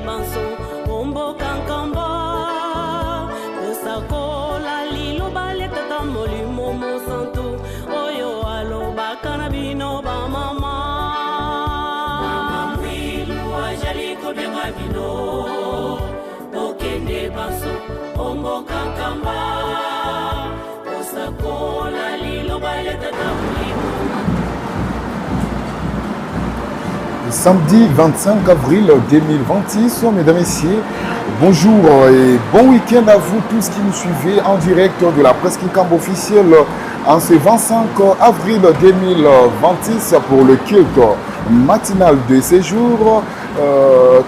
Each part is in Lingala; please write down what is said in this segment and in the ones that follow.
banso o mboka Nkamba kosakola liloba lya Tata Molimo Mosantu oyo alobaka na bino bamama. Mama Mwilu ajali kobenga bino bokende banso o mboka Nkamba kosakola liloba lya Tata Molimo. Samedi 25 avril 2026, mesdames, messieurs, bonjour et bon week-end à vous tous qui nous suivez en direct de la presse Kinkamba officielle en ce 25 avril 2026 pour le culte matinal de ces jours.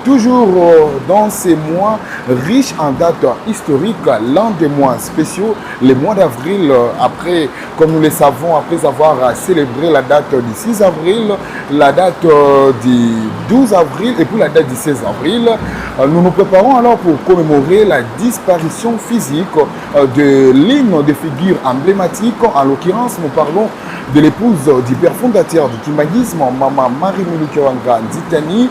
Toujours dans ces mois riches en dates historiques, l'un des mois spéciaux, les mois d'avril, après, comme nous le savons, après avoir célébré la date du 6 avril, la date du 12 avril et puis la date du 16 avril, nous nous préparons alors pour commémorer la disparition physique de l'une des figures emblématiques. En l'occurrence, nous parlons de l'épouse du père fondateur du kimbanguisme, Maman Marie Muilu Kiawanga Nzitani.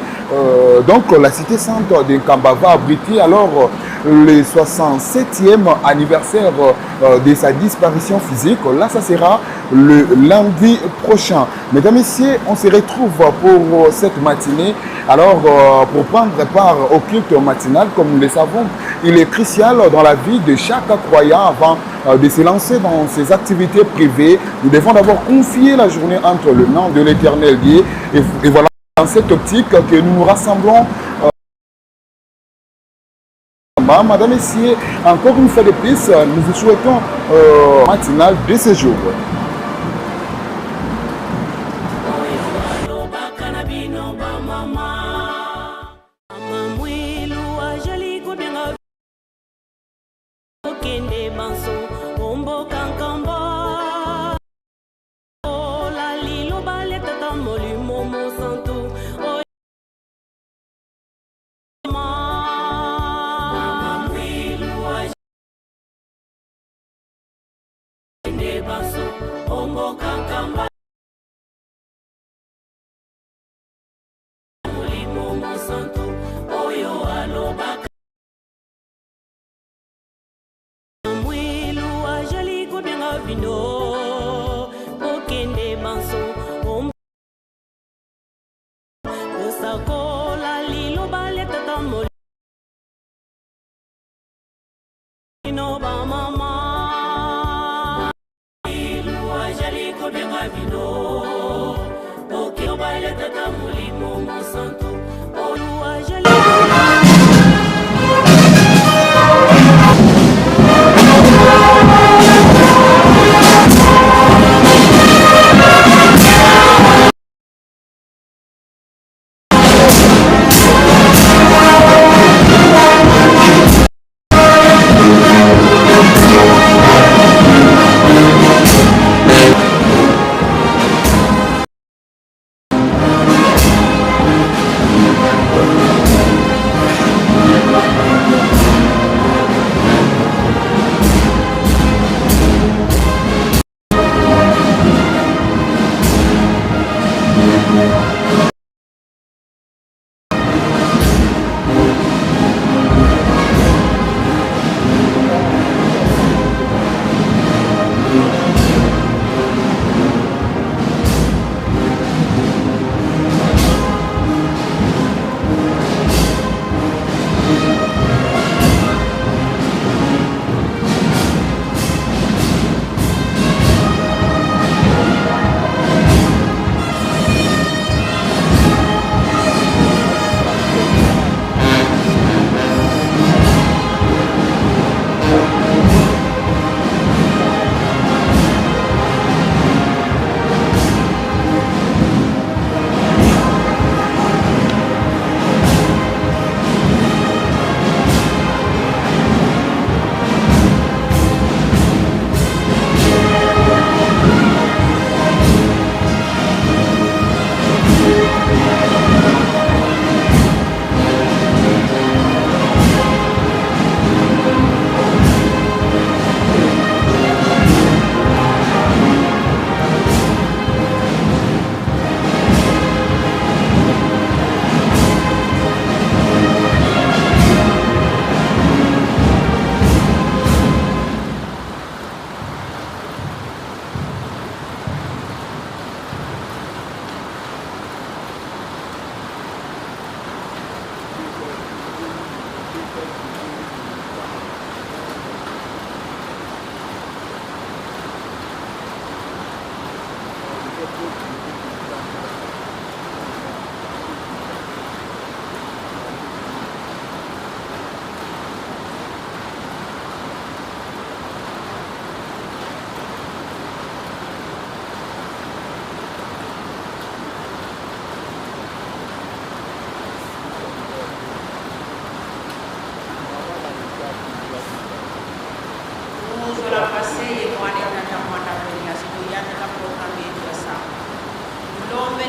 Donc la cité sainte de Nkamba va abriter alors le 67e anniversaire de sa disparition physique. Là, ça sera le lundi prochain. Mesdames, Messieurs, on se retrouve pour cette matinée. Alors, pour prendre part au culte matinal, comme nous le savons, il est crucial dans la vie de chaque croyant avant de se lancer dans ses activités privées. Nous devons d'abord confier la journée entre le nom de l'Éternel Dieu. Et voilà dans cette optique que nous nous rassemblons. Madame, Messieurs, encore une fois de plus, nous vous souhaitons matinale de ce jour. Alobaka na bino bamama. Mama Mwilu ajali kobenga bokende banso o mboka Nkamba ola liloba lya Tata Molimo Mosantu oyo Mama Mwilu akende banso o mboka Nkamba Molimo Mosantu oyo alobaka Mwilu ajali kobenga bino bokende banso o kosakola liloba lya Tata Molimo bamama. Mwilu ajali kobenga bino bokende lya Tata Molimo Mosantu oyo ajali.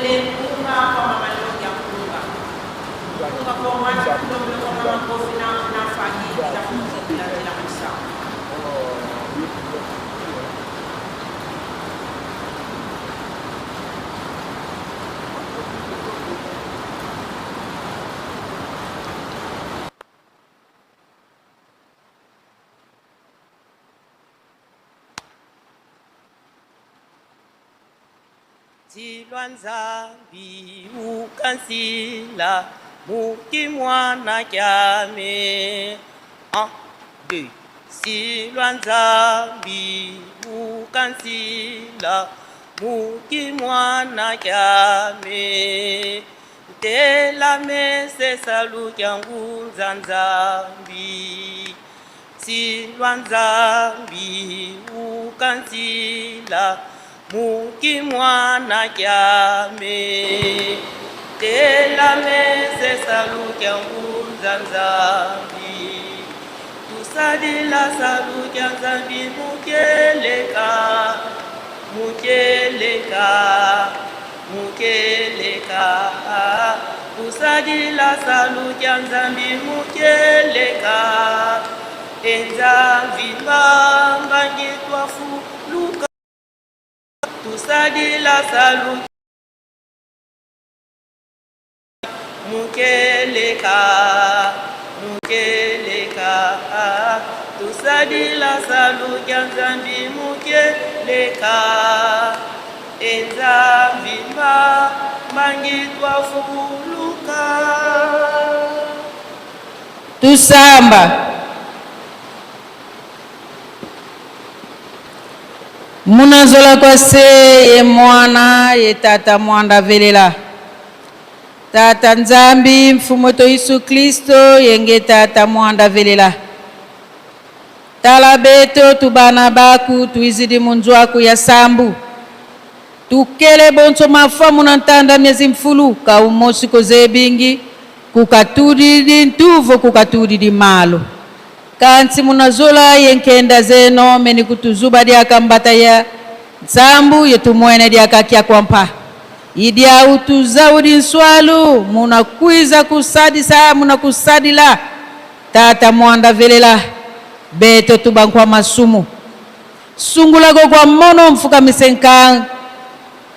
Tulombele kunga kwa mama Longi ya kunga. Kunga kwa mwana tulombele kwa mama Kofi na na Fagi bila kuzikila bila kusa. Tilwanzambi ukansila muki mwana kyame. 1, 2. Silwanzambi ukansila muki mwana kyame. Tela mese salu kyangu nzanzambi. Silwanzambi ukansila muki mwana kyame. Tela mese salu kyangu nzanzambi. Tusadila salu kya nzambi mukeleka, mukeleka, mukeleka. Tusadila salu kya nzambi mukeleka. Enzambi mbangi twafuluka. Tusadila salu mukeleka, mukeleka. Tusadila salu kya nzambi mukeleka. Enzambi mbangi twafuluka. Tusamba. Munazola kwa se ye mwana ye tata mwanda velela. Tata Nzambi mfumo to Yesu Kristo yenge tata mwanda velela. Tala beto tubana baku tuizidi munzwaku ya sambu. Tukele bonso mafa munantanda miezi mfulu kaumosi kozebingi kukatudidi ntuvo kukatudidi malo. Kansi munazola yenkenda zeno meni kutuzuba diaka mbata ya nsambu yetumwene diaka kia kwampa. Idia utuzaudi nswalu munakwiza kusadisa munakusadila tata mwanda velela beto tubankwa masumu. Sungulago kwa mono mfuka misenkang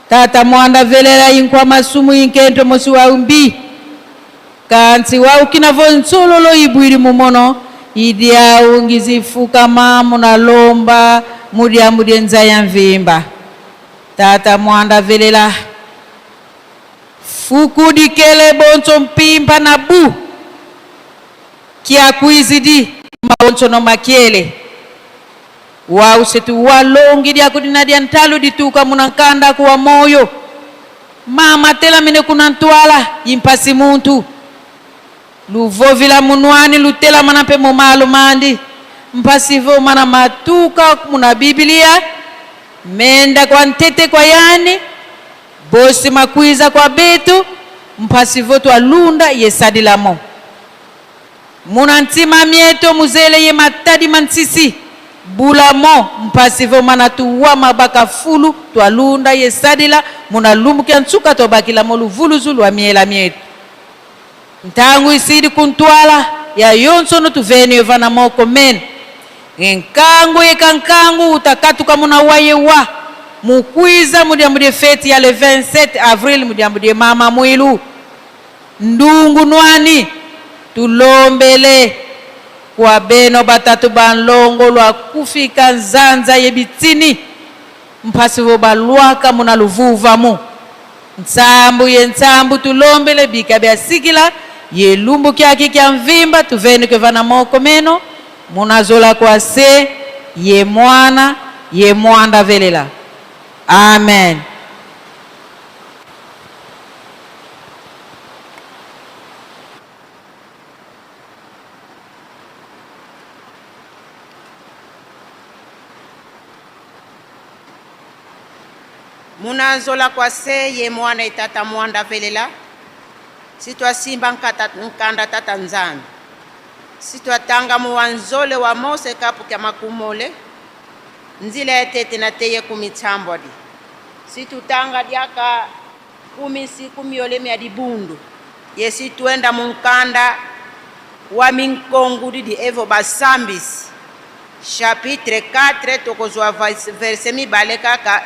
tata mwanda velela inkwa masumu inkento mosi wa umbi. Kansi wa ukinavo nsololo ibwiri mumono idia ungizifuka mamu na lomba mudia mudienza ya mvimba. Tata mwanda velela fukudikele bonso mpimba na bu kia kuizidi mabonso no makiele. Wau setu walongi dia kudina dia ntalu dituka munankanda kuwa moyo. Mama tela mene kuna ntwala impasi muntu. Luvovila munwani lutela mana pe momalo mandi. Mpasivo mana matuka muna Biblia. Menda kwa ntete kwa yani. Bosi makwiza kwa betu. Mpasivo twalunda yesadilamo. Muna ntima mieto muzele ye matadi mansisi. Bulamo mpasivo mana tuwa mabaka fulu twalunda yesadila. Muna lumbukia ntsuka twabakila moluvuluzu lwa miela mieto. Ntangu isidi kuntwala ya yonsono tuveni evana moko men. Nkangu yekankangu utakatuka muna waye wa. Mukwiza mudia feti ya le 27 avril mudia mudie mama mwilu. Ndungu nwani tulombele kwa beno batatu banlongo lwa kufika nzanza yebitini. Mpasivo balwaka muna luvuva mu. Nsambu ye nsambu tulombele bika bya sikila yelumbu kyaki kya mvimba tuveni kwevana moko meno munazola kwa se ye mwana ye mwanda velela. Amen. Munazola kwa se ye mwana etata mwanda velela. Sitwasimba nkanda tata nzambi. Sitwatanga muwanzole wa Mose kapu kya makumole. Nzila ya tete na teye kumitsambwadi. Situtanga diaka Kumisi kumiole mya dibundu yesi twenda munkanda wa minkongu didi evo basambisi chapitre 4 tokozwa verset mibale kaka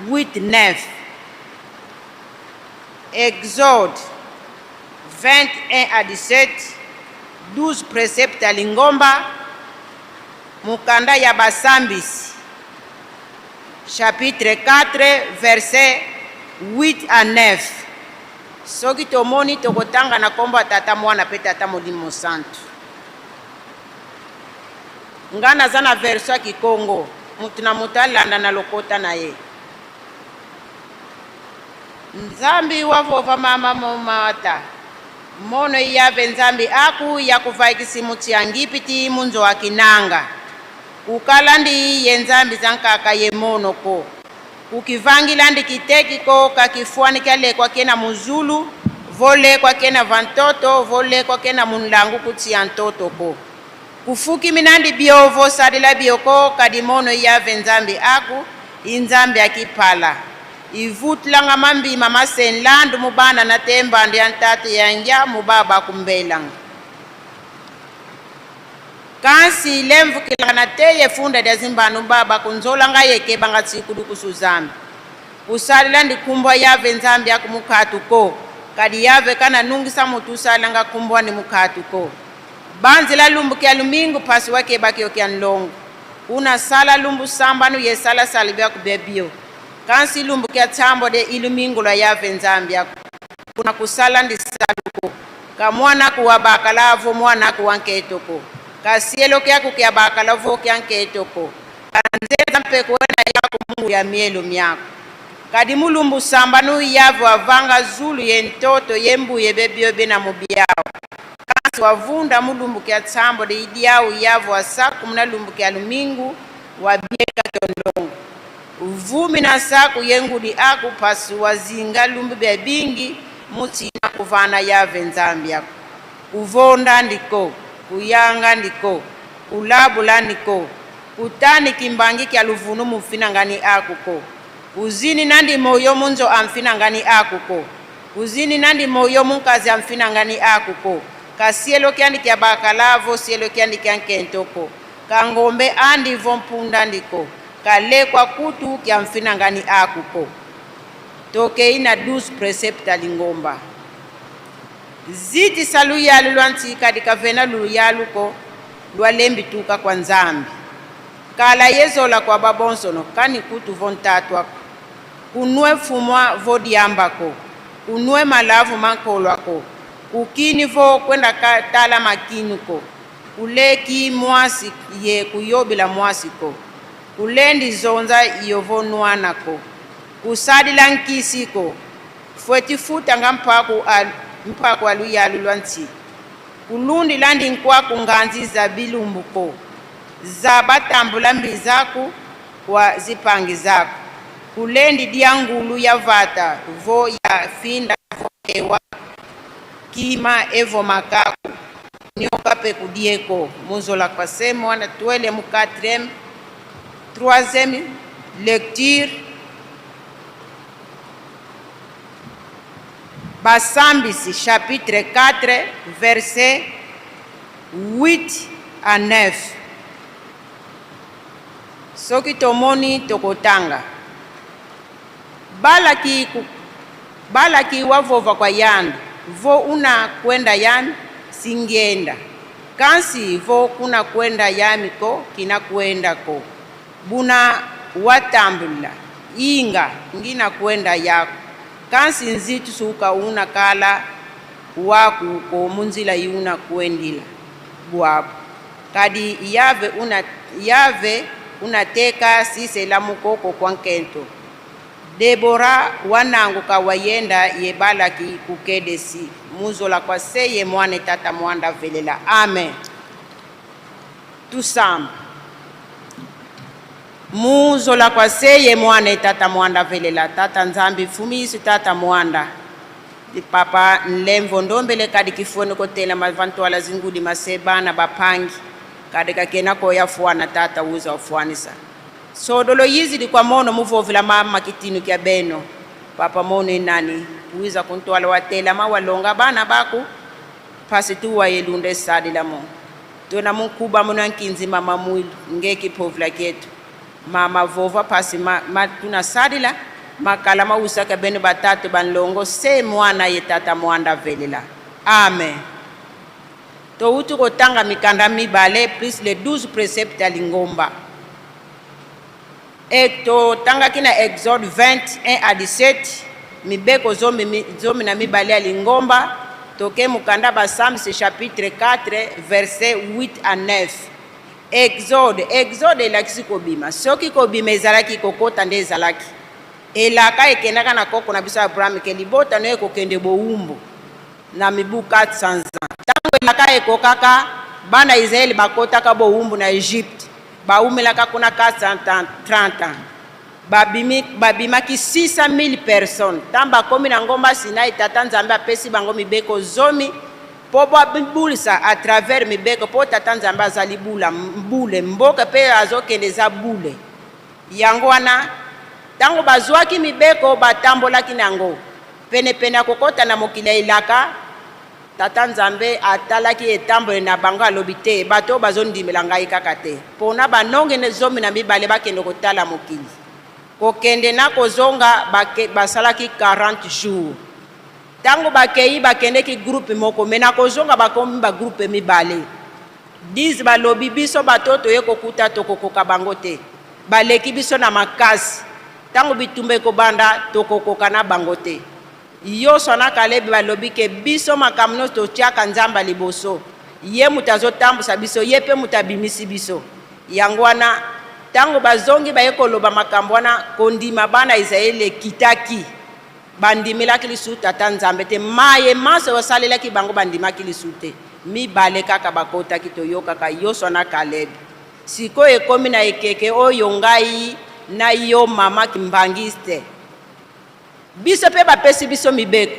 8 9. Exode 21 à 17, 12 préceptes ya lingomba. Mukanda ya basambisi chapitre 4 verset 8 à 9. Soki tomoni, tokotanga na nkombo ya Tata, Mwana mpe Tata Molimo Santu. Nga naza na version ya Kikongo, mutu na mutu alanda na lokota na ye. Nzambi wavova mama momata mono iyave Nzambi aku yakuvaikisi mutsi ya ngipiti munzo wa kinanga kukala ndi ye Nzambi zankaka ye mono ko kukivangila ndi kiteki ko kakifwani kyalekwa kena muzulu volekwa kena vantoto volekwa kena munlangu kutsi ya ntoto ko kufukimina ndi byovo sadila byoko kadi mono iyave Nzambi aku inzambi akipala ivutulanga mambima masenlandu mubana na tembandu ya ntatu yangya mubaba kumbelanga kansi lemvukilanga na teye funda dia zimbanu baba kunzolanga yeke banga tsikulu kusuzambi kusalila ndi kumbwa yave Nzambi akumukatu ko kadi yave kana nungisa mutu usalanga kumbwa ni mukatu ko banzi la lumbu kya lumingu pasi wake bakio kya nlongo una sala lumbu sambanu ye sala sala bya kubebio kansi lumbu kya tsambo de ilumingu la yave Nzambi ako kuna kusala ndi saluko ka mwana kuwa bakalavo mwana kuwa nketoko kasielo kyaku kya bakalavo kya nketoko kanzeza mpe kuwena yako Mungu ya mielo myako kadi mulumbu sambanu yavo avanga zulu ye ntoto ye mbuye bebio bena mubiao kansi wavunda mulumbu kya tsambo de idiau yavo asaku muna lumbu kya lumingu wabieka kyondongo uvumi na saku yengudi aku pasi wazinga lumbu bya bingi mutina kuvana yave Nzambi ako kuvonda ndiko kuyanga ndiko kulabula ndiko kutani kimbangi kya luvunu mufina ngani akuko kuzini nandi moyo munzo amfina ngani akuko kuzini nandi moyo munkazi amfina ngani akuko kasielo kyandi kya bakalavo sielo kyandi kya nkentoko kangombe andivo mpunda ndiko kalekwa kutu kya mfina ngani akuko. Tokei na 12 précepte ya lingomba. Ziti saluyalu lwa ntsika dikavena luluyaluko lwa lembituka kwa Nzambi kala yezola kwa babonsono kani kutu vontatwako kunwe fumwa vodiambako kunwe malavu mankolwako kukini vo kwenda tala makinuko kuleki mwasi ye kuyobela mwasiko kulendi zonza yovonwanako kusadila nkisiko fwetifuta nga mpaku aluyalu lwa nti kulundi landi nkwaku nganzi za bilumbuko za batambula mbi zaku kwa zipangi zaku kulendi dia ngulu ya vata vo ya finda vo ewa kima evo makaku nyoka pe kudieko muzola kwa semo wana twele mu 4e 3e lecture. Basambisi chapitre 4 verset 8 à 9. Soki tomoni, tokotanga. Balaki wavova kwa yandu vo una kwenda yami singenda kansi vo kuna kwenda yami ko kina kwenda ko buna watambula inga ngina kwenda yako kansi nzitu suka una kala waku ko munzila yuna kwendila bwabu kadi yave unateka sisela mukoko kwa nkento. Debora wananguka wayenda ye Balaki kukedesi muzola kwa seye mwane tata mwanda velela. Amen. Tusamba muzola kwa seye mwane tata mwanda velela. Tata Nzambi fumisi tata mwanda papa nlemvo ndombele kadi kifueni kotela mavantwala zingudi masebana bapangi kadi kakena koya fuana tata uza wafuanisa sodolo yizi di kwa mono muvovila mama kitinu kya beno. Papa mone nani wiza kuntwala watelama walonga bana baku phasi tuwa yelunda esalila mo tona munkuba muna nkinzi mama mwilu ngeke iphovula ketu mama vova phasi ma, ma tunasalila makala mawisaka benu batatu banlongo se mwana ye tata mwanda velela. Amen. Touti kotanga mikanda mibale plus le 12 préceptes ya lingomba. E totangaki na Exode 21 à 17, mibeko 12 ya lingomba. Toke mokanda Basambisi chapitre 4, verset 8 à 9. Exode elakisi kobima. Soki kobima ezalaki, kokota nde ezalaki. Elaka ekendaka na koko na biso Abraham ke libota no ekokende bowumbu na mibu 400 ans. Ntango elaka ekokaka, bana Israele bakotaka bowumbu na Egypte, bawumelaka kuna 430 ans. Babimaki 600 000 personnes. Ntango bakomi na ngomba Sinai, tata Nzambe apesi bango mibeko 10 mpo babulisa à travers mibeko, mpo tata Nzambe azali bula bule, mboka mpe azokende eza bule. Yango wana ntango bazwaki mibeko, batambolaki na yango penepene ya kokɔta na mokili ya elaka. Tata Nzambe atalaki etamboli na bango, alobi te: bato oyo bazondimela ngai kaka te. Mpona banonge 12 bakende kotala mokili. Kokende na kozonga basalaki 40 jours. Ntango bakei, bakendeki groupe moko, me na kozonga bakomi bagroupe mibale. 10 balobi: biso bato toye kokuta, tokokoka bango te, baleki biso na makasi. Ntango bitumba ekobanda, tokokoka na bango te. Yosua na Kalebi balobi ke biso makambo nyonso totiaka Nzambe liboso, ye moto azotambusa biso, ye mpe moto abimisi biso. Yango wana ntango bazongi, baye koloba makambo wana, kondima bana Israele ekitaki. Bandimelaki lisusu tata Nzambe te. Maye manso basalelaki bango, bandimaki lisusu te. Mibale kaka bakotaki, toyokaka Yosua na Kalebi. Sikoyo ekomi na ekeke oyo ngai na yo, mama kimbangiste, biso mpe bapesi biso mibeko.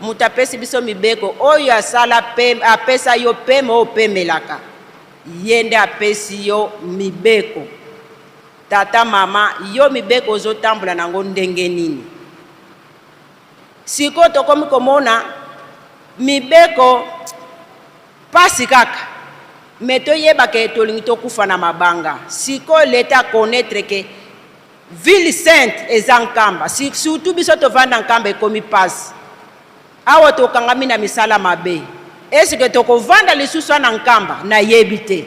Moto apesi biso mibeko oyo asala pe, apesa yo peme oyo opemelaka, ye nde apesi yo mibeko. Tata, mama, yo mibeko ozotambola nango ndenge nini? Sikoyo tokomi komona mibeko pasi kaka, me toyebaka tolingi tokufa na mabanga. Sikoyo leta connaître ke ville sainte eza Nkamba. Surtout biso tovanda Nkamba, ekomi pasi awa, tokangami na misala mabe. Eske tokovanda lisusu na Nkamba? Nayebi te,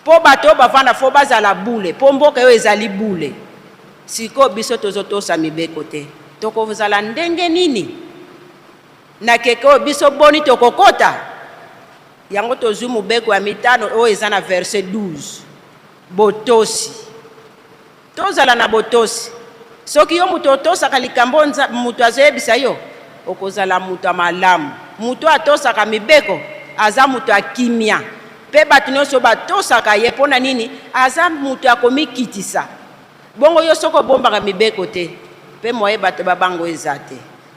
mpo bato oyo bavanda fo bazala bule, mpo mboka oyo ezali bule. Sikoyo biso tozotosa mibeko te, tokozala ndenge nini na keke oyo? Biso boni tokokota yango? Tozwi mobeko ya mitano oyo eza na verset 12, botosi. Tozala na botosi. Soki yo moto otosaka likambo moto azoyebisa yo, okozala moto ya malamu. Moto atosaka mibeko aza moto ya kimia, mpe bato nyonso batosaka ye. Mpo na nini? Aza moto ya komikitisa. Bongo yo soki obombaka mibeko te, mpe moye bato babango eza te.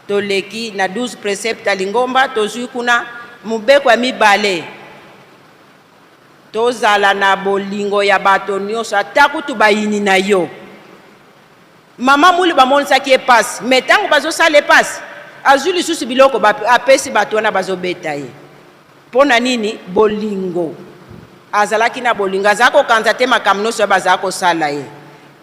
Toleki na 12 précepte ya lingomba, tozwi kuna mobeko ya mibale: tozala na bolingo ya bato nyonso, ata kutu bayini na yo. Mama muli bamonisaki ye pasi, me ntango bazosala ye pasi, azwi lisusu biloko, apesi bato wana bazobeta ye. Mpo na nini? Bolingo. Azalaki na bolingo, azala kokanza te makambo nyonso oyo bazala kosala ye.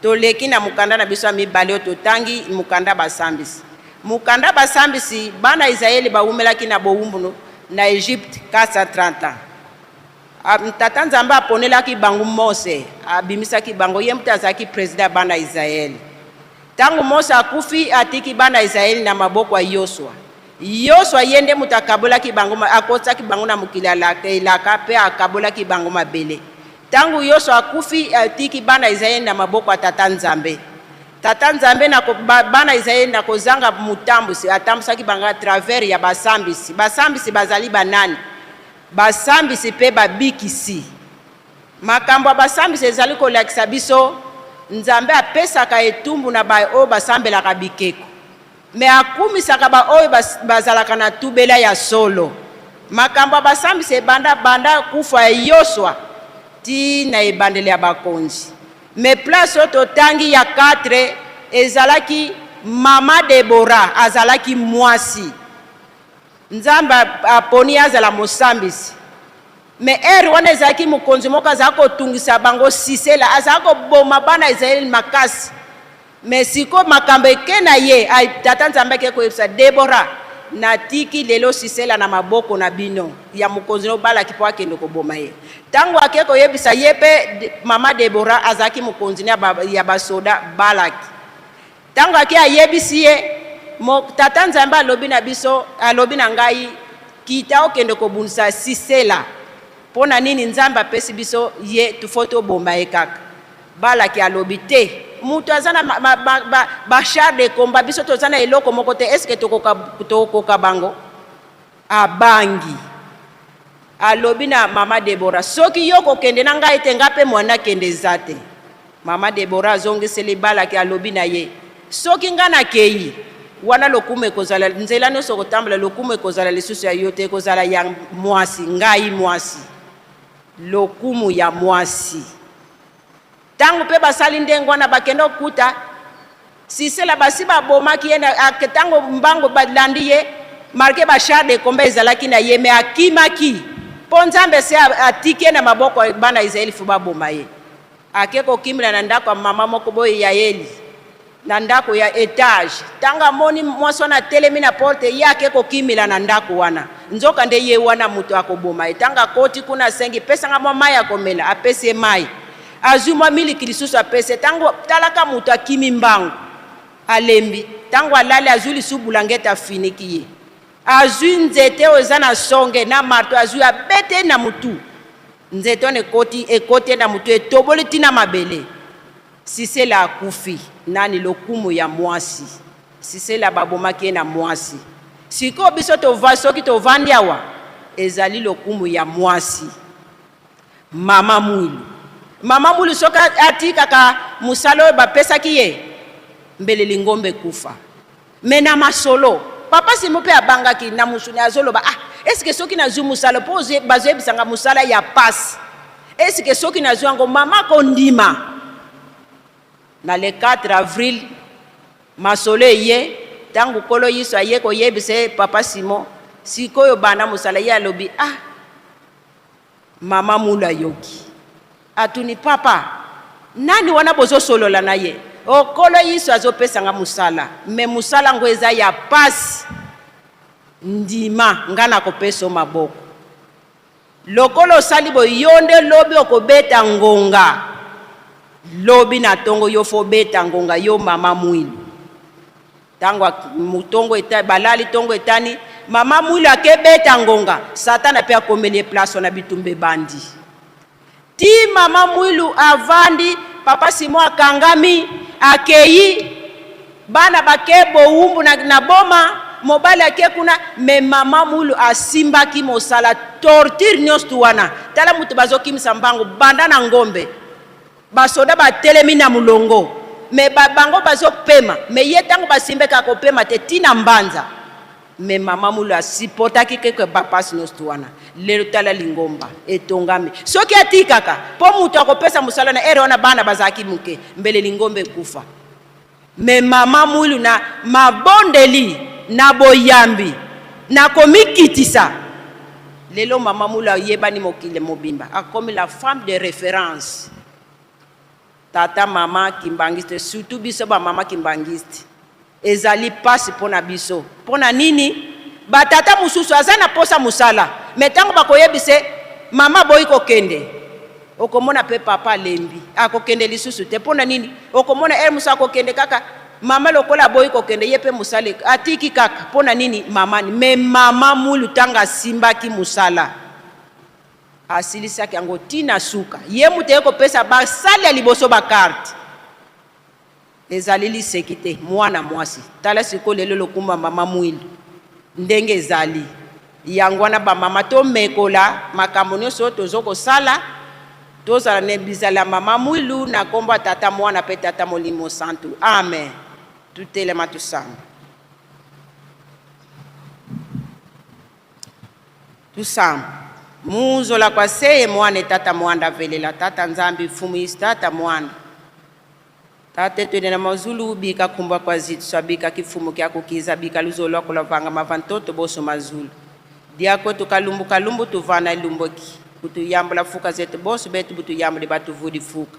Toleki na mokanda na biso ya mibale oyo totangi, mokanda Basambisi. Mokanda Basambisi, bana Israeli bawumelaki na bowumbu na Egypte 430 ans. Tata Nzambe aponelaki bango Mose, abimisaki bango, ye moto azalaki président ya bana Israele. Ntango Mose akufi, atiki bana Israele na maboko ya Yosua. Yosua ye nde moto akabolaki bango, akotisaki bango na mokili ya elaka mpe akabolaki bango mabele. Ntango Yosua akufi, atiki bana Israele na maboko ya tata Nzambe. Tata Nzambe na bana Israele na kozanga motambusi, atambusaki bango à travers ya basambisi. Basambisi bazali banani? Basambisi mpe babikisi. Makambo ya basambisi ezali kolakisa biso Nzambe apesaka etumbu na baoyo basambelaka bikeko, me akumisaka baoyo bazalaka na tubela ya solo. Makambo ya basambisi ebanda banda kufa ya Yosua ti na ebandeli ya bakonzi. Me place oyo totangi ya 4 ezalaki Mama Debora azalaki mwasi. Nzambe aponi ye azala mosambisi. Mais heure wana ezalaki mokonzi moko azalaki kotungisa bango, Sisela, azalaki koboma bana Israël makasi. Mais sikoyo makambo eke na ye, tata Nzambe ake koyebisa Debora, natiki lelo Sisela na maboko na bino ya mokonzi no Balaki mpo akende koboma ye. Tango ake koyebisa ye mpe mama Debora azalaki mokonzi na ya basoda Balaki. Tango ake ayebisi ye, mo, tata Nzambe alobi na biso, alobi na ngai, kita okende kobundisa Sisela. Mpo na nini Nzambe apesi biso ye, tufo toboma ye kaka. Balaki alobi te, moto aza na ba, ba, ba, ba, ba char de combat, biso toza na eloko moko te, est-ce que tokoka, tokoka bango? Abangi. Alobi na mama Debora, soki yo kokende na ngai te, ngai mpe mwana akende eza te. Mama Debora azongiseli Balaki, alobi na ye, soki ngai nakei, wana lokumu ekozala, nzela nyonso okotambola, lokumu ekozala lisusu ya yo te, ekozala ya mwasi, ngai mwasi. Lokumu ya mwasi. Tango mpe basali ndenge wana, bakende kokuta Sisela, basi babomaki ye tango mbango balandi ye, malgre ba chars de combat ezalaki na ye, mais akimaki mpo Nzambe se atiki ye na maboko ya bana Israël, fo baboma ye. Ake kokimela na ndako ya mama moko boye Yaeli, na ndako ya etage. Tango amoni mwasi wana atelemi na porte, ye ake kokimela na ndako wana, nzoka nde ye wana moto akoboma ye. Tango akoti kuna, asengi, pesanga mwa mai ya komela, apesi ye mai, azwi mwa miliki lisusu apesi ye. Tango talaka moto akimi mbangu, alembi. Tango alali, azwi lisusu bulangete, afiniki ye, azwi nzete oyo eza na songe na marto, azwi abete na mutu, nzete wana ekoti, ekoti na mutu, etoboli tina mabele. Sisela akufi nani? Lokumu ya mwasi. Sisela babomaki ye na mwasi. Sikoyo biso tova, soki tovandi awa, ezali lokumu ya mwasi. Mama Mwilu, Mama Mwilu soki atikaka mosala oyo bapesaki ye, mbele lingomba ekufa. Mais na masolo, Papa Simon pe abangaki na mosuni, azoloba, ah, est-ce que soki nazwi mosala, po bazoyebisa nga mosala ya pasi, est-ce que soki nazwi yango mama akondima? Na le 4 avril, masolo eye, tango Nkolo Yesu aye koyebisa ye Papa Simon, sikoyo banda mosala, ye alobi, ah, Mama Mulu ayoki, atuni, Papa, nani wana bozosolola na ye? O, Nkolo Yesu azopesa nga mosala, mais mosala yango eza ya pasi. Ndima, nga nakopesa yo maboko. Lokola osali boye, yo nde lobi okobeta ngonga. Lobi na tongo yo fo obeta ngonga, yo Mama Mwilu. Tango tongo eta, balali tongo etani, Mama Mwilu akebeta ngonga, Satana pe akomeli ye place wana, bitumba ebandi. Ti Mama Mwilu avandi, Papa Simon akangami, akeyi, bana bake bowumbu na, na boma, mobali ake kuna, mais Mama Mwilu asimbaki mosala, torture nyonso tu wana. Tala moto bazokimisa mbangu banda na ngombe. Basoda batelemi na mulongo mais ba bango bazo pema mais ye tango basimbeka akopema te ti na mbanza mais mama mulu a supportaki keke ba pasi nioso wana lelo tala lingomba etongami soki atikaka po mutu akopesa musala na heure wana bana bazalaki muke mbele lingomba ekufa mais mama mulu na mabondeli na boyambi na komikitisa lelo mama mulu ayebani mokili mobimba akomi la femme de reference. Tata mama kimbanguiste surtout biso ba mama kimbanguiste ezali pasi pona biso pona nini ba tata mususu aza na posa musala mais tango bakoyebise mama aboyi kokende okomona pe papa alembi akokende lisusu te pona nini okomona heure mususu akokende kaka mama lokola aboyi kokende ye pe musala atiki kaka pona nini mama mais mama mulu tanga asimbaki musala Asilisaki yango ti na suka. Ye moto aye kopesa basali ya liboso ba carte. Ezali liseki te, mwana mwasi. Tala sikoyo lelo lokumba mama Mwilu ndenge ezali. Yango wana ba mama tomekola makambo nyonso oyo tozo kosala, tozala na bizala ya mama Mwilu na kombo ya Tata, Mwana pe Tata Molimo Santu. Amen. Tutelema tusamba. Tusamba. Muzola kwa seye mwana tata mwanda velela tata Nzambi mfumu isi tata mwana. Tate twene na mazulu bika kumba kwa zitu swabika kifumu kya kukiza bika luzolo lwako lwavanga mavantoto boso mazulu. Diako tukalumbu kalumbu tuvana ilumboki kutuyambula fuka zetu boso betu butuyambule batuvudi fuka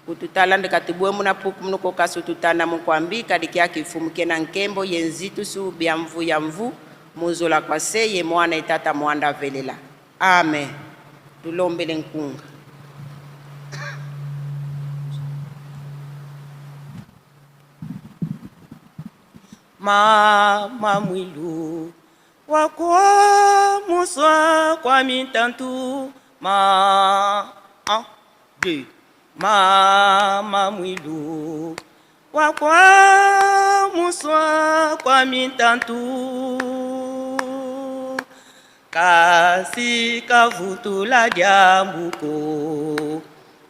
kututalanda katubwemu na puku munuko kasu tutana mukwambika dikia kifumu kena nkembo yenzitu su bya mvu ya mvu muzola kwa seye mwana itata mwanda velela. Amen. Tulombele nkunga. Mama mwilu wakwa muswa kwa mintantu ma un deux mama mwilu wakwa muswa kwa mintantu kasi kavutula dyambuko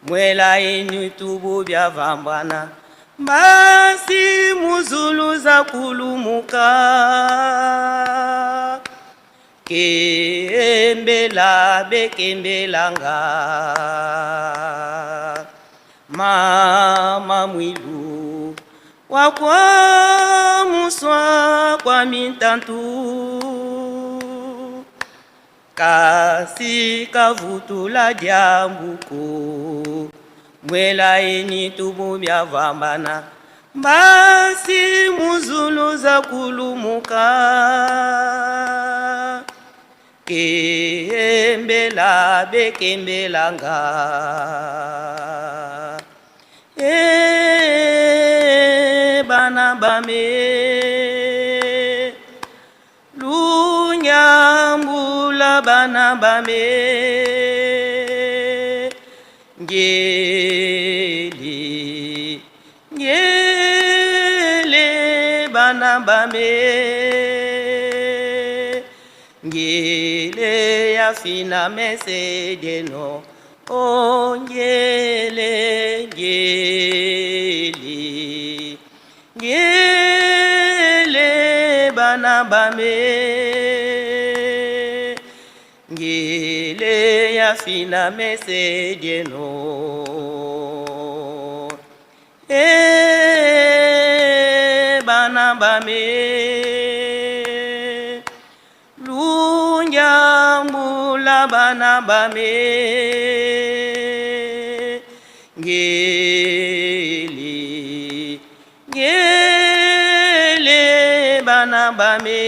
mwela inyu tubu bya vambana basi muzulu za kulumuka kembela bekembelanga mama mwilu wakwa muswa kwa mintantu kasi kavutula dyambuko mwela enyi tubu bya vambana basi muzulu za kulumuka kembela bekembelanga e bana bame lunyambula bana bame ngele ngele bana bame ngele ya fina mesedeno o ngele ngele ngele bana bame ngele ya fina mesedeno e bana bame lunyambula bana bame ngele ngele bana bame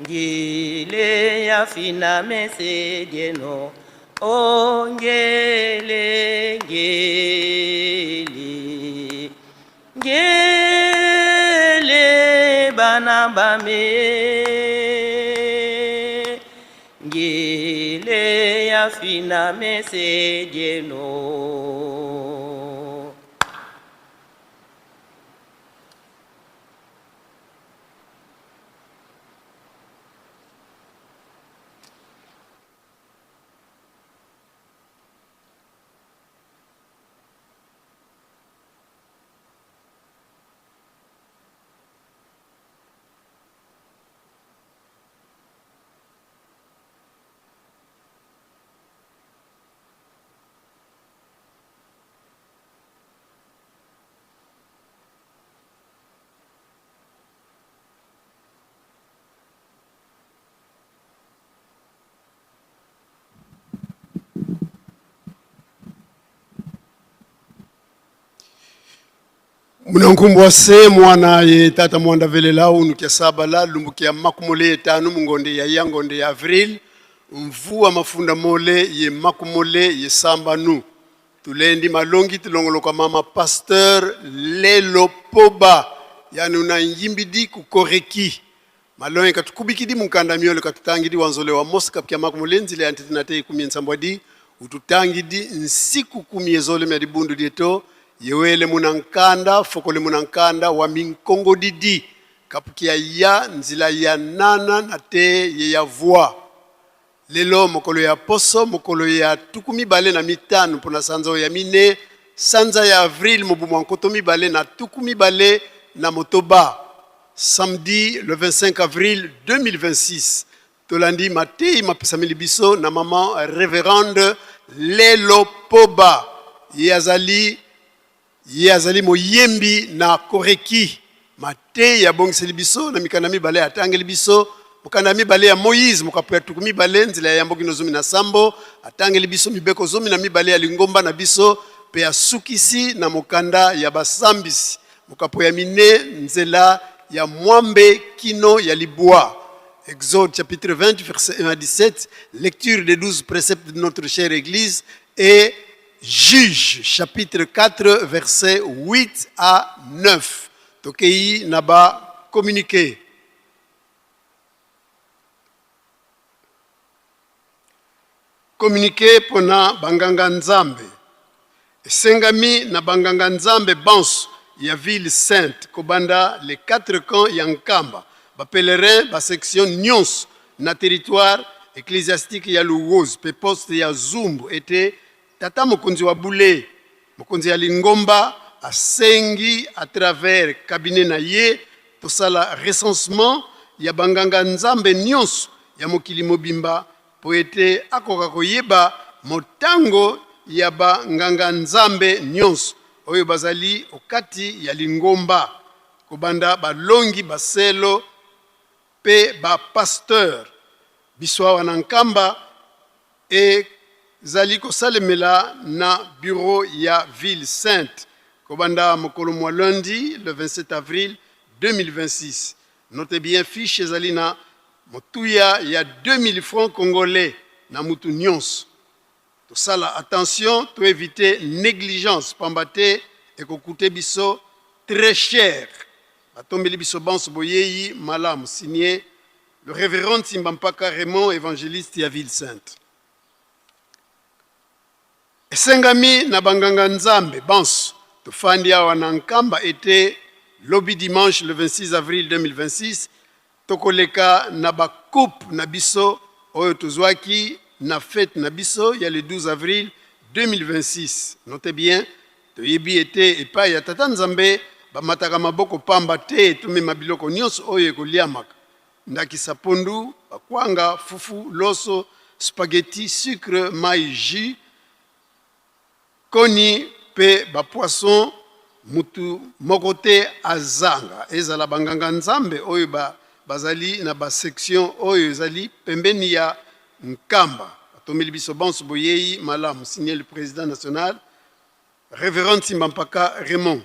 ngele ya fina mesedeno o ngele ngele ngele bana bame ngele ya fina mesedeno. Munankumbwa se mwana ye tata mwanda velela unu kia sabala lumbukia makumole etanu mungonde ya yangonde ya avril mvua mafunda mole ye makumole ye sambanu tulendi malongi tulongoloka mama pasteur lelo poba yani una nyimbidi kukoreki malongi katukubikidi munkanda miole katutangidi wanzole wa moska pia makumole nzile antitinate ikumi nsambwadi ututangidi nsiku kumi ezole mya dibundu dieto yewele munankanda fokole munankanda wa minkongo didi kapukia ya nzila ya nana na te ye ya voix lelo mokolo ya poso mokolo ya tuku mibale na mitano mpona sanza oyo ya mine sanza ya avril mobu mwa nkoto mibale na tuku mibale na motoba samedi le 25 avril 2026 tolandi mateyi mapesameli biso na mama révérende lelo poba. Ye azali ye azali moyembi na koreki. Mateya abongiseli biso na mikanda mibale atangeli biso mokanda ya mibale ya Moïse mokapo ya 20 nzela ya yambo kino 17, atangeli biso mibeko 12 ya lingomba na biso mpe asukisi na mokanda ya basambisi mokapo ya 4 nzela ya 8 kino ya 9. Exode chapitre 20 verset 1 à 17, lecture des 12 préceptes de notre chère Église et Juge chapitre 4 verset 8 à 9. Tokei na ba communiqué. Communiqué pona banganga Nzambe. Esengami na banganga Nzambe banso ya ville sainte kobanda les quatre camps ya Nkamba, ba pèlerins ba section nyonso na territoire ecclesiastique ya Luwozi pe poste ya Zumbu ete tata mokonzi wa bule, mokonzi ya lingomba asengi à travers cabinet na ye tosala recensement ya banganga Nzambe nyonso ya mokili mobimba po ete akoka koyeba motango ya ba nganga Nzambe nyonso oyo bazali okati ya lingomba, kobanda balongi baselo pe ba pasteur. Biso awa na Nkamba ezali kosalemela na bureau ya ville sainte kobanda mokolo mwa lundi le 27 avril 2026. Note bien fiche ezali na motuya ya 2000 francs congolais na mutu nyonso. Tosala attention to eviter negligence pamba te ekokute biso très cher. Batombeli biso banso boyeyi malamu. Signé le révérend Nsimba Mpaka Raymond, évangéliste ya ville sainte. Esengami na banganga Nzambe banso tofandi awa na Nkamba ete lobi dimanche le 26 avril 2026 tokoleka na ba coupe na biso oyo tozwaki na fete na biso ya le 12 avril 2026. Notez bien, toyebi ete epai ya Tata Nzambe bamataka maboko pamba te, tomema biloko nyonso oyo ekoliamaka, ndakisa pondu, bakwanga, fufu, loso, spaghetti, sucre, mayi, jus, koni pe ba poisson. Mutu moko te azanga, ezala banganga Nzambe oyo bazali na ba section oyo ezali pembeni ya Nkamba. Batombeli biso banso boyeyi malamu. Signé le président national révérend Nsimba Mpaka Raymond.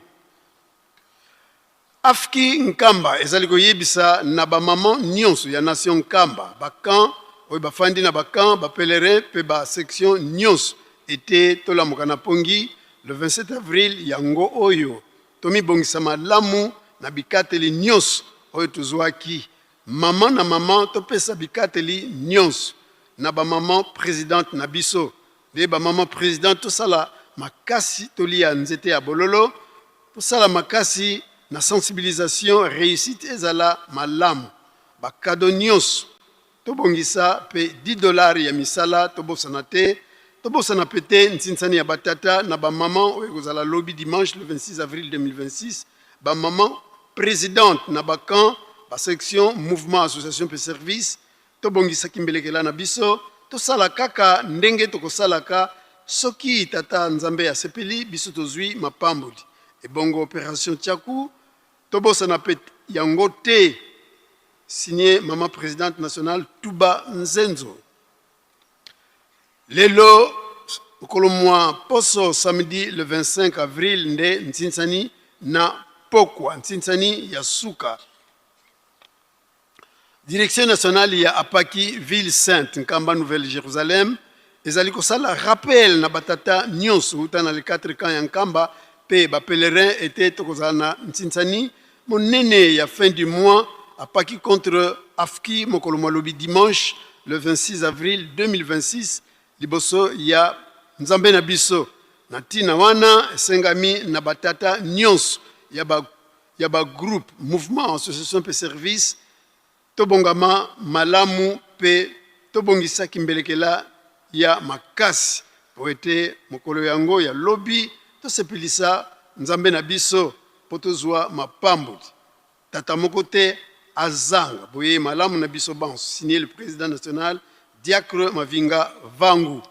Afki Nkamba ezali koyebisa na ba maman nionso ya nation Nkamba, ba camp oyo bafandi na ba camp, ba pèlerins pe ba section nionso ete tolamuka na pongi le 27 avril yango oyo, tomibongisa malamu na bikateli nionso oyo tozuaki. Maman na maman topesa bikateli nionso na ba maman presidente na biso. Nde ba maman presidente tosala makasi tolia nzete ya bololo, tosala makasi na sensibilisation, reussite ezala malamu. Ba cadeaux nionso tobongisa pe 10 dollars ya misala tobosana te. Tobosana pe te ntsinsani ya batata na ba maman oyo ekozala lobi dimanche le 26 avril 2026. Ba maman présidente na ba camp, ba section, mouvement, association pe service, tobongisaki mbelekela na biso, tosala kaka ndenge tokosalaka soki tata Nzambe asepeli biso tozwi mapamboli. Ebongo opération Tchaku tobosana pe yango te. Signé maman présidente nationale Tuba Nzenzo. Lelo mokolo mwa poso samedi le 25 avril nde ntsinsani na pokwa, ntsinsani ya suka. Direction nationale ya Apaki ville sainte Nkamba Nouvelle Jérusalem ezali kosala rappel na batata nyonso uta na les quatre camps ya Nkamba pe ba pèlerins ete tokozala na ntsinsani monene ya fin du mois Apaki contre Afki mokolo mwa lobi dimanche le 26 avril 2026 liboso ya Nzambe na biso. Na ntina wana esengami na batata nyonso ya ba groupe, mouvement, association pe service tobongama malamu pe tobongisaki mbelekela ya makasi po ete mokolo yango ya lobi tosepelisa Nzambe na biso po tozwa mapamboli. Tata moko te azanga. Boye malamu na biso banso. Signé le président national diacre Mavinga Vangu.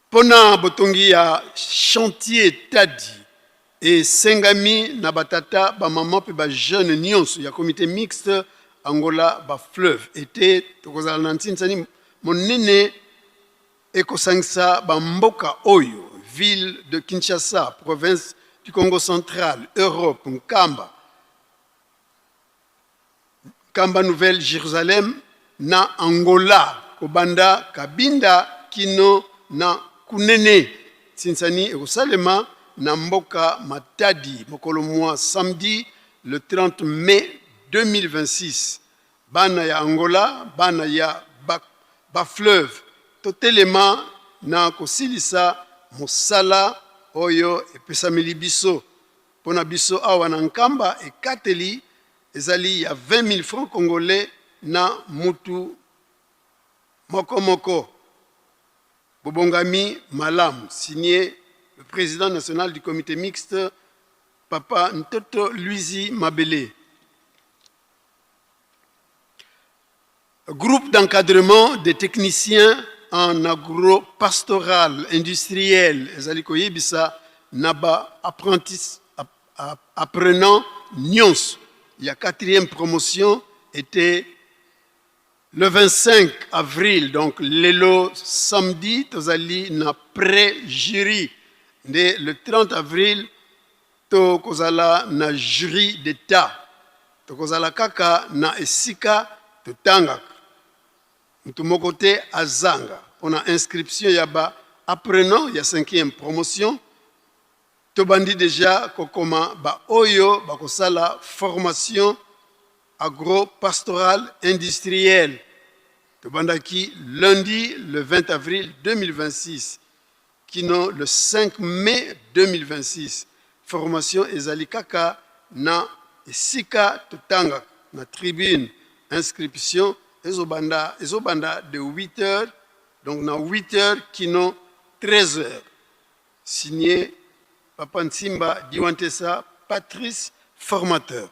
Mpo na botongi ya chantier Tadi, esengami na ba tata, ba mama mpe ba jeunes nionso ya comite mixte Angola ba fleuve ete tokozala na nsinsani monene ekosangisa ba mboka oyo, ville de Kinshasa, province du Kongo central, Europe, Nkamba, Nkamba Nouvelle Jerusalem na Angola kobanda Cabinda kino na Cunene. Nsinsani ekosalema na mboka Matadi mokolo mwa samedi le 30 mai 2026. Bana ya Angola, bana ya ba fleuve, totelema na kosilisa mosala oyo epesameli biso. Mpo na biso awa na Nkamba, ekateli ezali ya 20.000 francs congolais na mutu moko moko. Bobongami malamu. Signé le président national du comité mixte, Papa Ntoto Luizi Mabele. Groupe d'encadrement des techniciens en agropastoral industriel ezali koyebisa na ba apprentis, apprenants nyonso ya quatrième promotion ete le 25 avril, donc lelo samedi, tozali na pré-jury, nde le 30 avril tokozala na jury d'etat. Tokozala kaka na esika totangaka, mutu moko te azanga. Mpona inscription ya ba apprenants ya 5e promotion, tobandi deja kokoma ba oyo bakosala formation agro-pastorale industrielle. Tobandaki lundi le 20 avril 2026 kino le 5 mai 2026. Formation ezali kaka na esika totangaka, na tribune. Inscription ezobanda de 8 heures, donc na 8 heures kino 13 heures. Signé Papa Nsimba Diwantesa Patrice, formateur.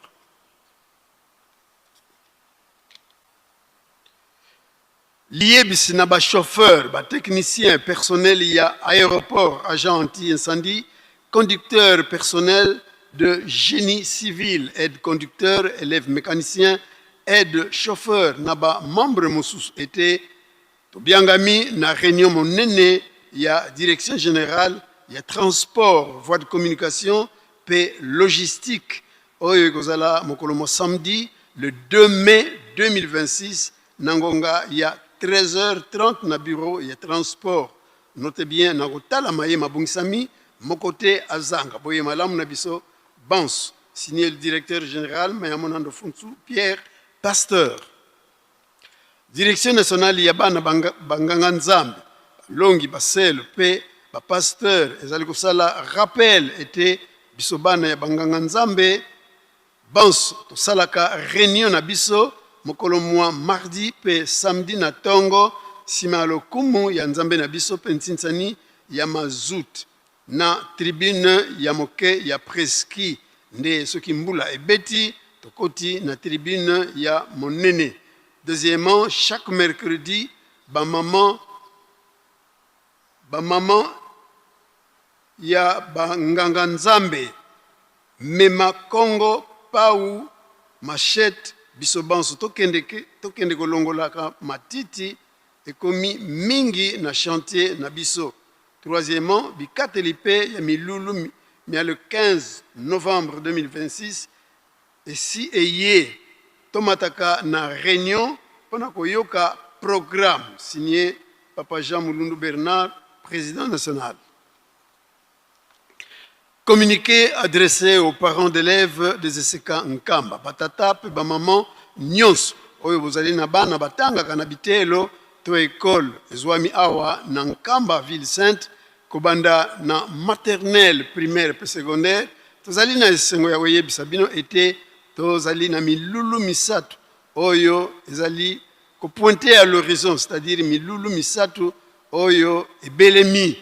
Liyebisi na ba chauffeurs, ba techniciens, personnel ya aeroport, agent anti-incendie, conducteur, personnel de génie civil, aide conducteur, élève mécanicien, aide chauffeur na ba membre mosusu ete tobiangami na réunion monene ya direction générale ya transport, voie de communication pe logistique oyo ekozala mokolo mwa samedi le 2 mai 2026 na ngonga ya 13h30 na bureau ya transport. Note bien, na kotala maye mabongisami, moko te azanga. Boye malamu na biso banso. Signé le directeur général Mayamonando Funsu Pierre Pasteur. Direction nationale ya bana banganga nzambe, balongi, baselo pe ba pasteur ezali kosala rappel ete biso bana ya banganga nzambe banso tosalaka reunion na biso mokolo mwa mardi pe samedi na tongo sima ya lokumu ya nzambe na biso pe nsinsani ya mazout na tribune ya moke ya presqui, nde soki mbula ebeti tokoti na tribune ya monene. Deuxièmement, chaque mercredi ba maman ba maman ya ba nganga nzambe mema kongo pau machette, biso banso tokende tokende kolongolaka matiti ekomi mingi na chantier na biso. Troisièmement, bikateli mpe ya milulu mya le 15 novembre 2026 esi eye, tomataka na reunion mpo na koyoka programme. Signé Papa Jean Mulundu Bernard, président national. Communiqué adressé aux parents d'élèves des ESK Nkamba. Batata pe ba maman nyonso oyo bozali na bana batangaka na biteyelo to ekole ezwami awa na Nkamba ville sainte, kobanda na maternelle, primaire pe secondaire, tozali na esengo ya koyebisa bino ete tozali na milulu misato oyo ezali kopointe à l'horizon, c'est-à-dire milulu misato oyo ebelemi.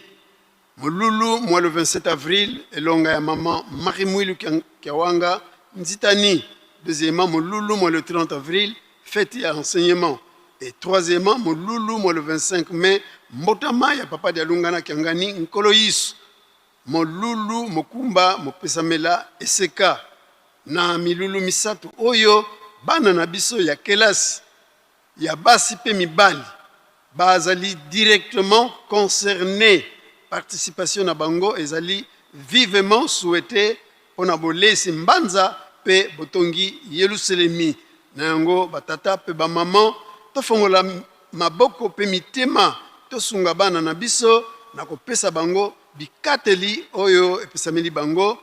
Molulu mwa le 27 avril, elonga ya maman Marie Mwilu Kiawanga Nzitani. Deuxièmement, molulu mwa le 30 avril, fête ya enseignement. Et troisièmement, molulu mwa le 25 mai, mbotama ya Papa Dialungana Kiangani Nkolo Yesu. Molulu mokumba mopesamela eseka. Na milulu misato oyo, bana na biso ya kelasi ya basi mpe mibali bazali directement concernes. Participation na bango ezali vivement souhaitee mpo na bolesi mbanza mpe botongi Yelusalemi. Na yango, batata mpe bamama, tofongola maboko mpe mitema, tosunga bana na biso na kopesa bango bikateli oyo epesameli bango,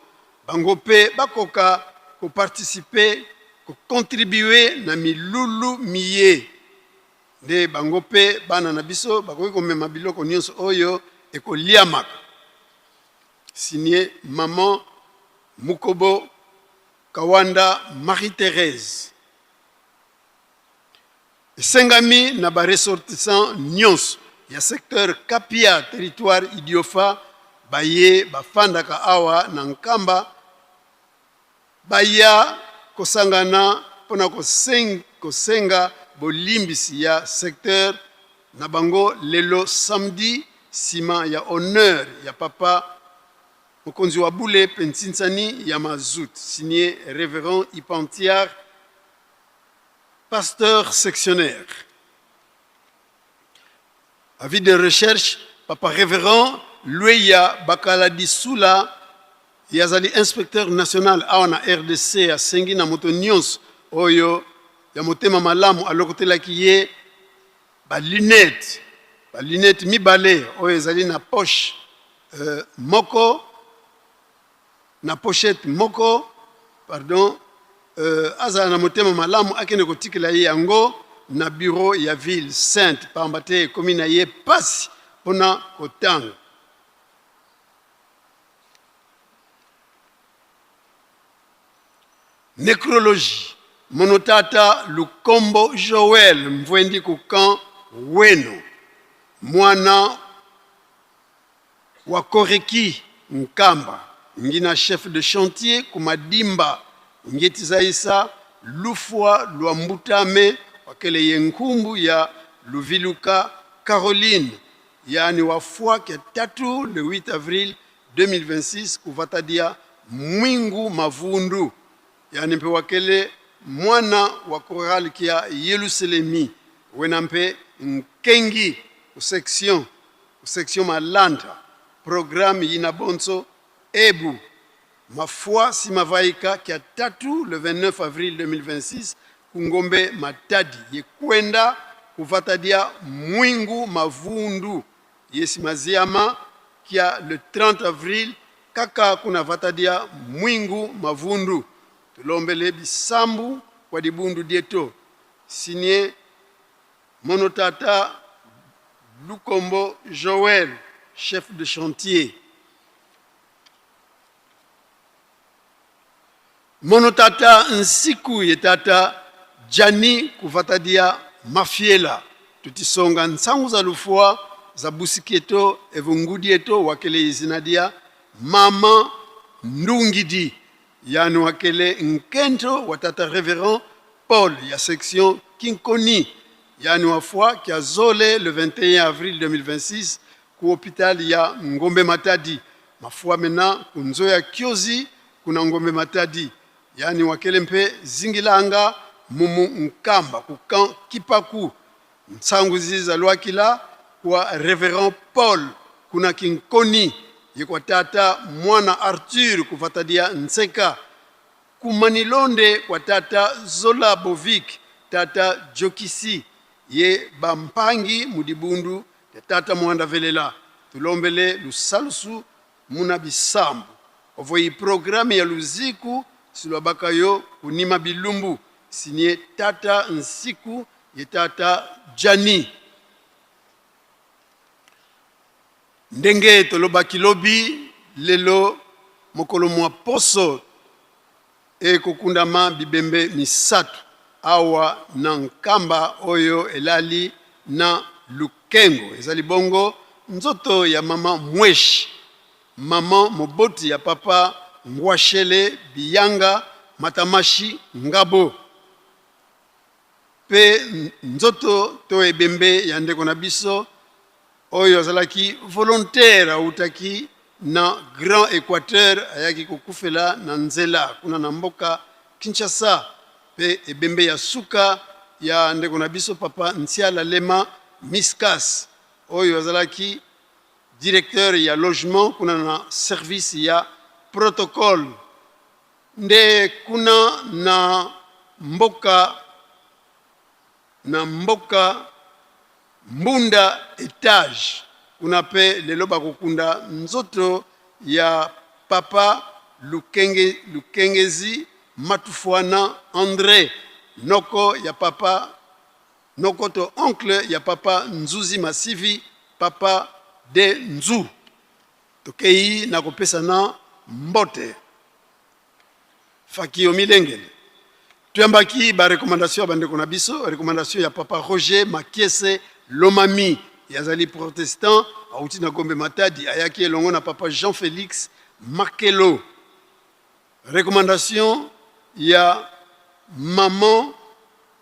bango mpe bakoka ko participer, ko contribuer na milulu miye. Nde bango mpe bana na biso bakoki komema biloko nyonso oyo ekoliamaka. Signé Maman Mukobo Kawanda Marie-Thérèse. Esengami na ba ressortissants nionso ya secteur Kapia, territoire Idiofa, baye bafandaka awa na Nkamba baya kosangana mpo na kosenga bolimbisi ya secteur na bango lelo samedi sima ya honneur ya Papa mokonzi wa bule mpe ntsinsani ya mazout. Signé Reverend Ipantiar, pasteur sectionnaire. Avis de recherche, Papa Reverend Lueya Bakaladisula ye azali inspecteur national awa na rdc asengi na moto nyonso oyo ya motema malamu alokotelaki ye ba lunette ba lunette mibale oyo ezali na poche euh, moko na pochette moko pardon euh, azala na motema malamu akende kotikela ye yango na bureau ya ville sainte pamba te ekomi na ye pasi mpona kotanga. Necrologie Monotata Lukombo Joël Mvwendi Kukan Weno mwana wa Koreki Nkamba ngina chef de chantier ku Madimba ngetizaisa lufua lua Mbutame wakele ye nkumbu ya Luviluka Caroline yani wafua kia tatu le 8 avril 2026 kuvatadia Mwingu Mavundu yani mpe wakele mwana wa chorale kia Yeluselemi wena mpe nkengi ku section ku section Malanda programme yina bonso ebu mafua simavaika kia tatu le 29 avril 2026 ku Ngombe Matadi ye kwenda kuvatadia Mwingu Mavundu ye simaziama kia le 30 avril kaka kuna vatadia Mwingu Mavundu tulombele bisambu kwa dibundu dieto signé Monotata Lukombo Joël, chef de chantier. Monotata Nsiku ye tata Gianni kuvatadia Mafiela tutisonga nsangu za lufua za busikieto evungudieto wakele izinadia mama Ndungidi yani wakele nkento wa tata Reverend Paul ya section Kinkoni yani wafua kia zole le 21 avril 2026 ku hopital ya Ngombe Matadi mafua mena ku nzo ya Kiozi kuna Ngombe Matadi yani wakele mpe zingilanga mumu Nkamba ku camp Kipaku nsangu ziza lwakila kwa Reverend Paul kuna Kinkoni ye kwa tata mwana Arthur kuvatadia Nseka kumanilonde kwa tata Zola Bovik tata Jokisi ye bampangi mudibundu ya tata Mwanda Velela tulombele lusalusu muna bisambu ovoyi programme ya luziku silwabaka yo kunima bilumbu signé tata Nsiku ye tata Gianni. Ndenge tolobaki lobi, lelo mokolo mwa poso ekokundama bibembe misato awa na Nkamba oyo elali na Lukengo. Ezali bongo nzoto ya mama Mweshi, mama moboti ya papa Ngwashele Biyanga Matamashi Ngabo. Mpe nzoto to ebembe ya ndeko na biso oyo azalaki volontaire awutaki na Grand Equateur ayaki kokufela na nzela kuna na mboka Kinshasa mpe ebembe ya suka ya ndeko na biso papa Nsiala Lema Miskas oyo azalaki directeur ya logement kuna na service ya protocole nde kuna na mboka na mboka Mbunda etage kuna pe lelo bakokunda nzoto ya papa Lukenge, Lukengezi Matufuana Andre noko ya papa noko to oncle ya papa Nzuzi Masivi papa de Nzu. Tokeyi na kopesana mbote. Fakio Milengele. Toyambaki ba recommandation ya bandeko na biso, recommandation ya papa Roger Makiese Lomami, ye azali protestant, awuti na Gombe Matadi, ayaki elongo na papa Jean Felix Makelo. Recommandation ya maman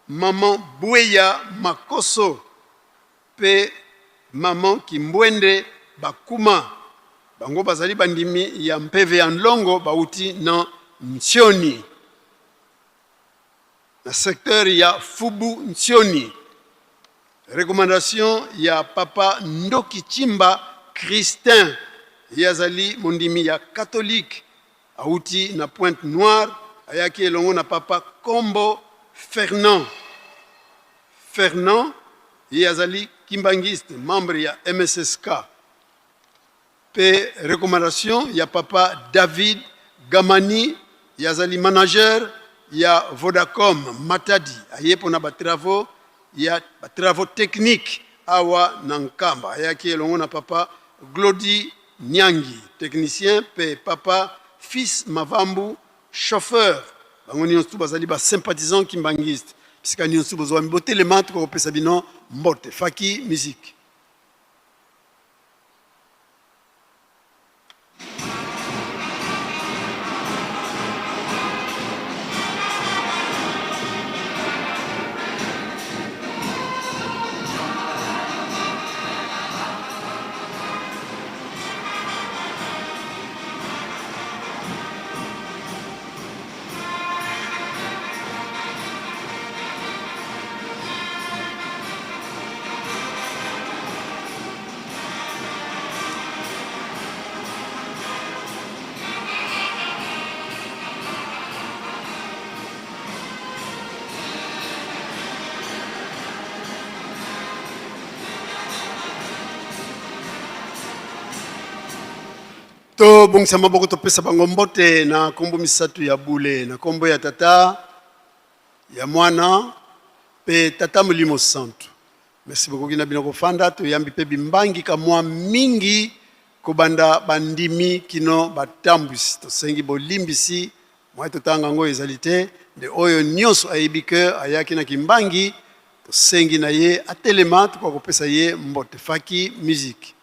maman Bweya Makoso pe maman Kimbwende Bakuma, bango bazali bandimi ya mpeve ya Nlongo bawuti na Ntsioni, na secteur ya Fubu Ntsioni. Recommandation ya papa Ndoki Tshimba Christin, ye azali mondimi ya catholique, awuti na Pointe Noire, ayaki elongo na papa Kombo Fernand. Fernand, ye azali kimbanguiste, membre ya MSSK. Pe recommandation ya papa David Gamani, ye azali manager ya Vodacom Matadi, aye pona ba travaux ya ba travaux techniques awa na Nkamba. Ayaki elongo na papa Glody Niangi, technicien, pe papa Fils Mavambu, Chauffeur, bango nionso tout bazali ba sympathisants kimbanguistes. Bisika nionso bozwami botelema tokopesa bino mbote. Faki musique. Tobongisa maboko topesa bango mbote na nkombo misato ya bule, na nkombo ya Tata, ya Mwana mpe Tata Molimo Santu. Merci bokoki na bino kofanda. Toyambi mpe bimbangi kamwa mingi kobanda bandimi kino batambwisi. Tosengi bolimbisi mwa totanga yango ezali te nde oyo nyonso ayebi ke ayaki na kimbangi, tosengi na ye atelema tokoka kopesa ye mbote. Faki musique.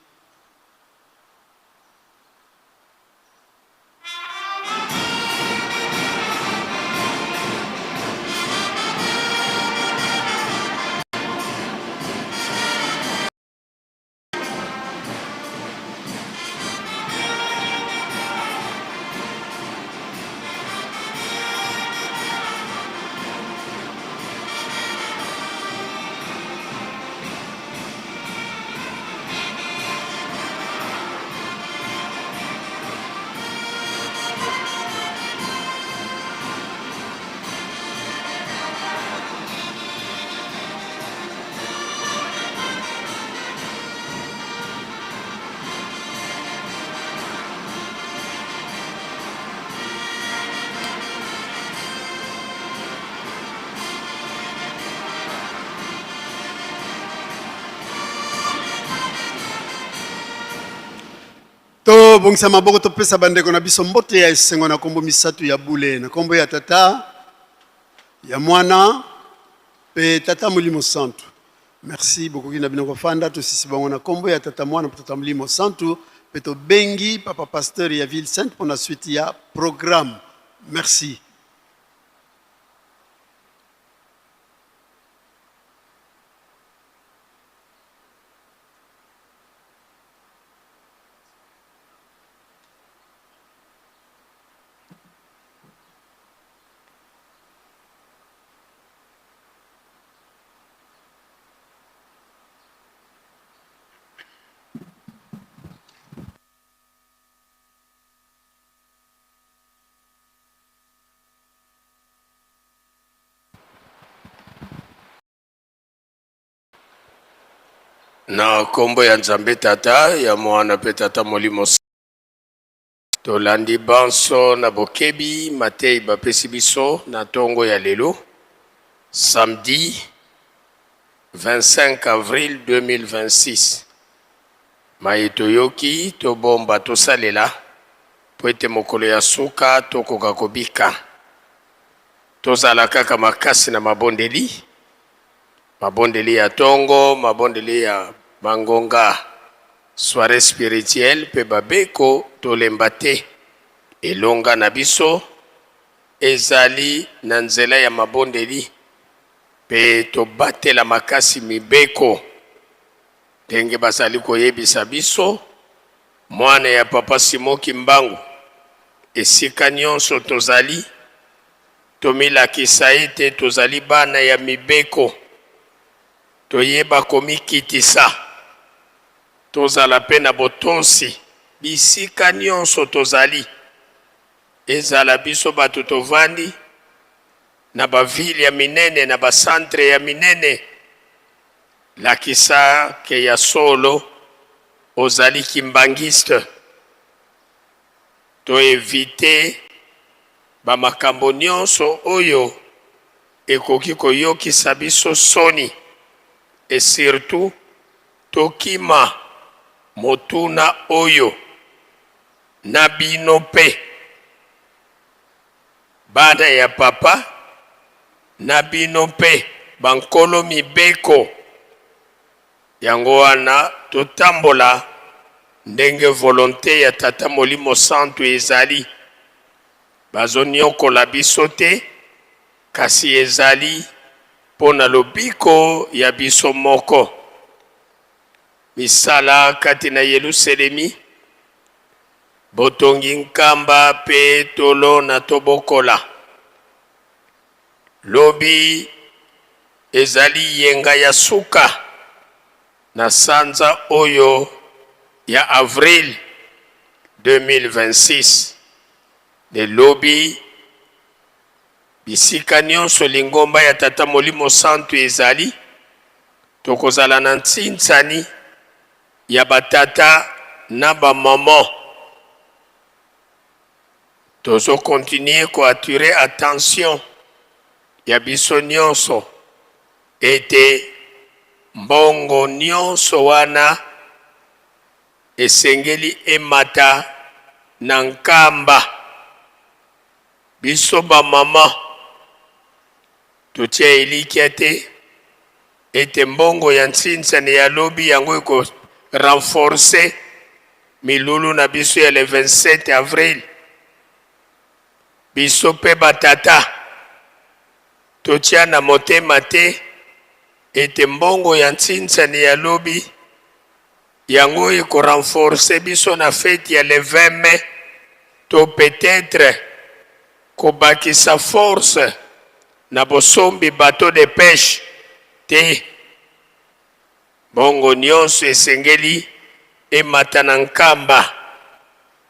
Tobongisa maboko topesa bandeko na biso mbote ya esengo na nkombo misato ya bule, na nkombo ya Tata, ya Mwana mpe Tata Molimo Santu. Merci, bokoki na bino kofanda. Tosisi bango na nkombo ya Tata, Mwana mpe Tata Molimo Santu, mpe tobengi papa pasteur ya Ville Sainte mpo na suite ya programme. Merci. Na nkombo ya Nzambe Tata, ya Mwana mpe Tata Molimo. Tolandi banso na bokebi mateyi bapesi biso na ntongo ya lelo samedi 25 avril 2026. Maye toyoki tobomba tosalela mpo ete mokolo ya suka tokoka kobika. Tozala kaka makasi na mabondeli, mabondeli ya tongo, mabondeli ya bangonga, soiree spirituelle mpe babeko, tolemba te. Elonga na biso ezali na nzela ya mabondeli mpe tobatela makasi mibeko ndenge bazali koyebisa biso. Mwana ya Papa Simon Kimbangu, esika nyonso tozali, tomilakisa ete tozali bana ya mibeko, toyeba komikitisa, tozala mpe na botosi bisika nyonso tozali, ezala biso bato tovandi na ba ville ya minene, na ba centre ya minene. Lakisa ke ya solo ozali kimbanguiste. To eviter ba makambo nionso oyo ekoki koyokisa biso soni et surtout tokima motuna oyo na bino pe bana ya papa na bino mpe bankolo mibeko. Yango wana totambola ndenge volonte ya Tata Molimo Santu ezali. Bazoniokola biso te, kasi ezali mpo na lobiko ya biso moko. Misala kati na Yeluselemi, botongi nkamba mpe tolona tobokola. Lobi ezali yenga ya suka na sanza oyo ya avril 2026. Nde lobi bisika nionso lingomba ya Tata Molimo Santu ezali, tokozala na ntsinsani ya ba tata na ba maman. Tozo continuer ko attirer attention ya biso nionso ete mbongo nionso wana esengeli emata na Nkamba. Biso ba maman totia elikya te ete mbongo ya ntsinsani ya lobi yango eko renforcer milulu na biso ya le 27 avril. Biso pe ba tata totia na motema te ete mbongo ya ntsinsani ya lobi yango eko renforcer biso na feti ya le 20 mai to peut-etre kobakisa force na bosombi bateau de peche te. Mbongo nionso esengeli emata na Nkamba.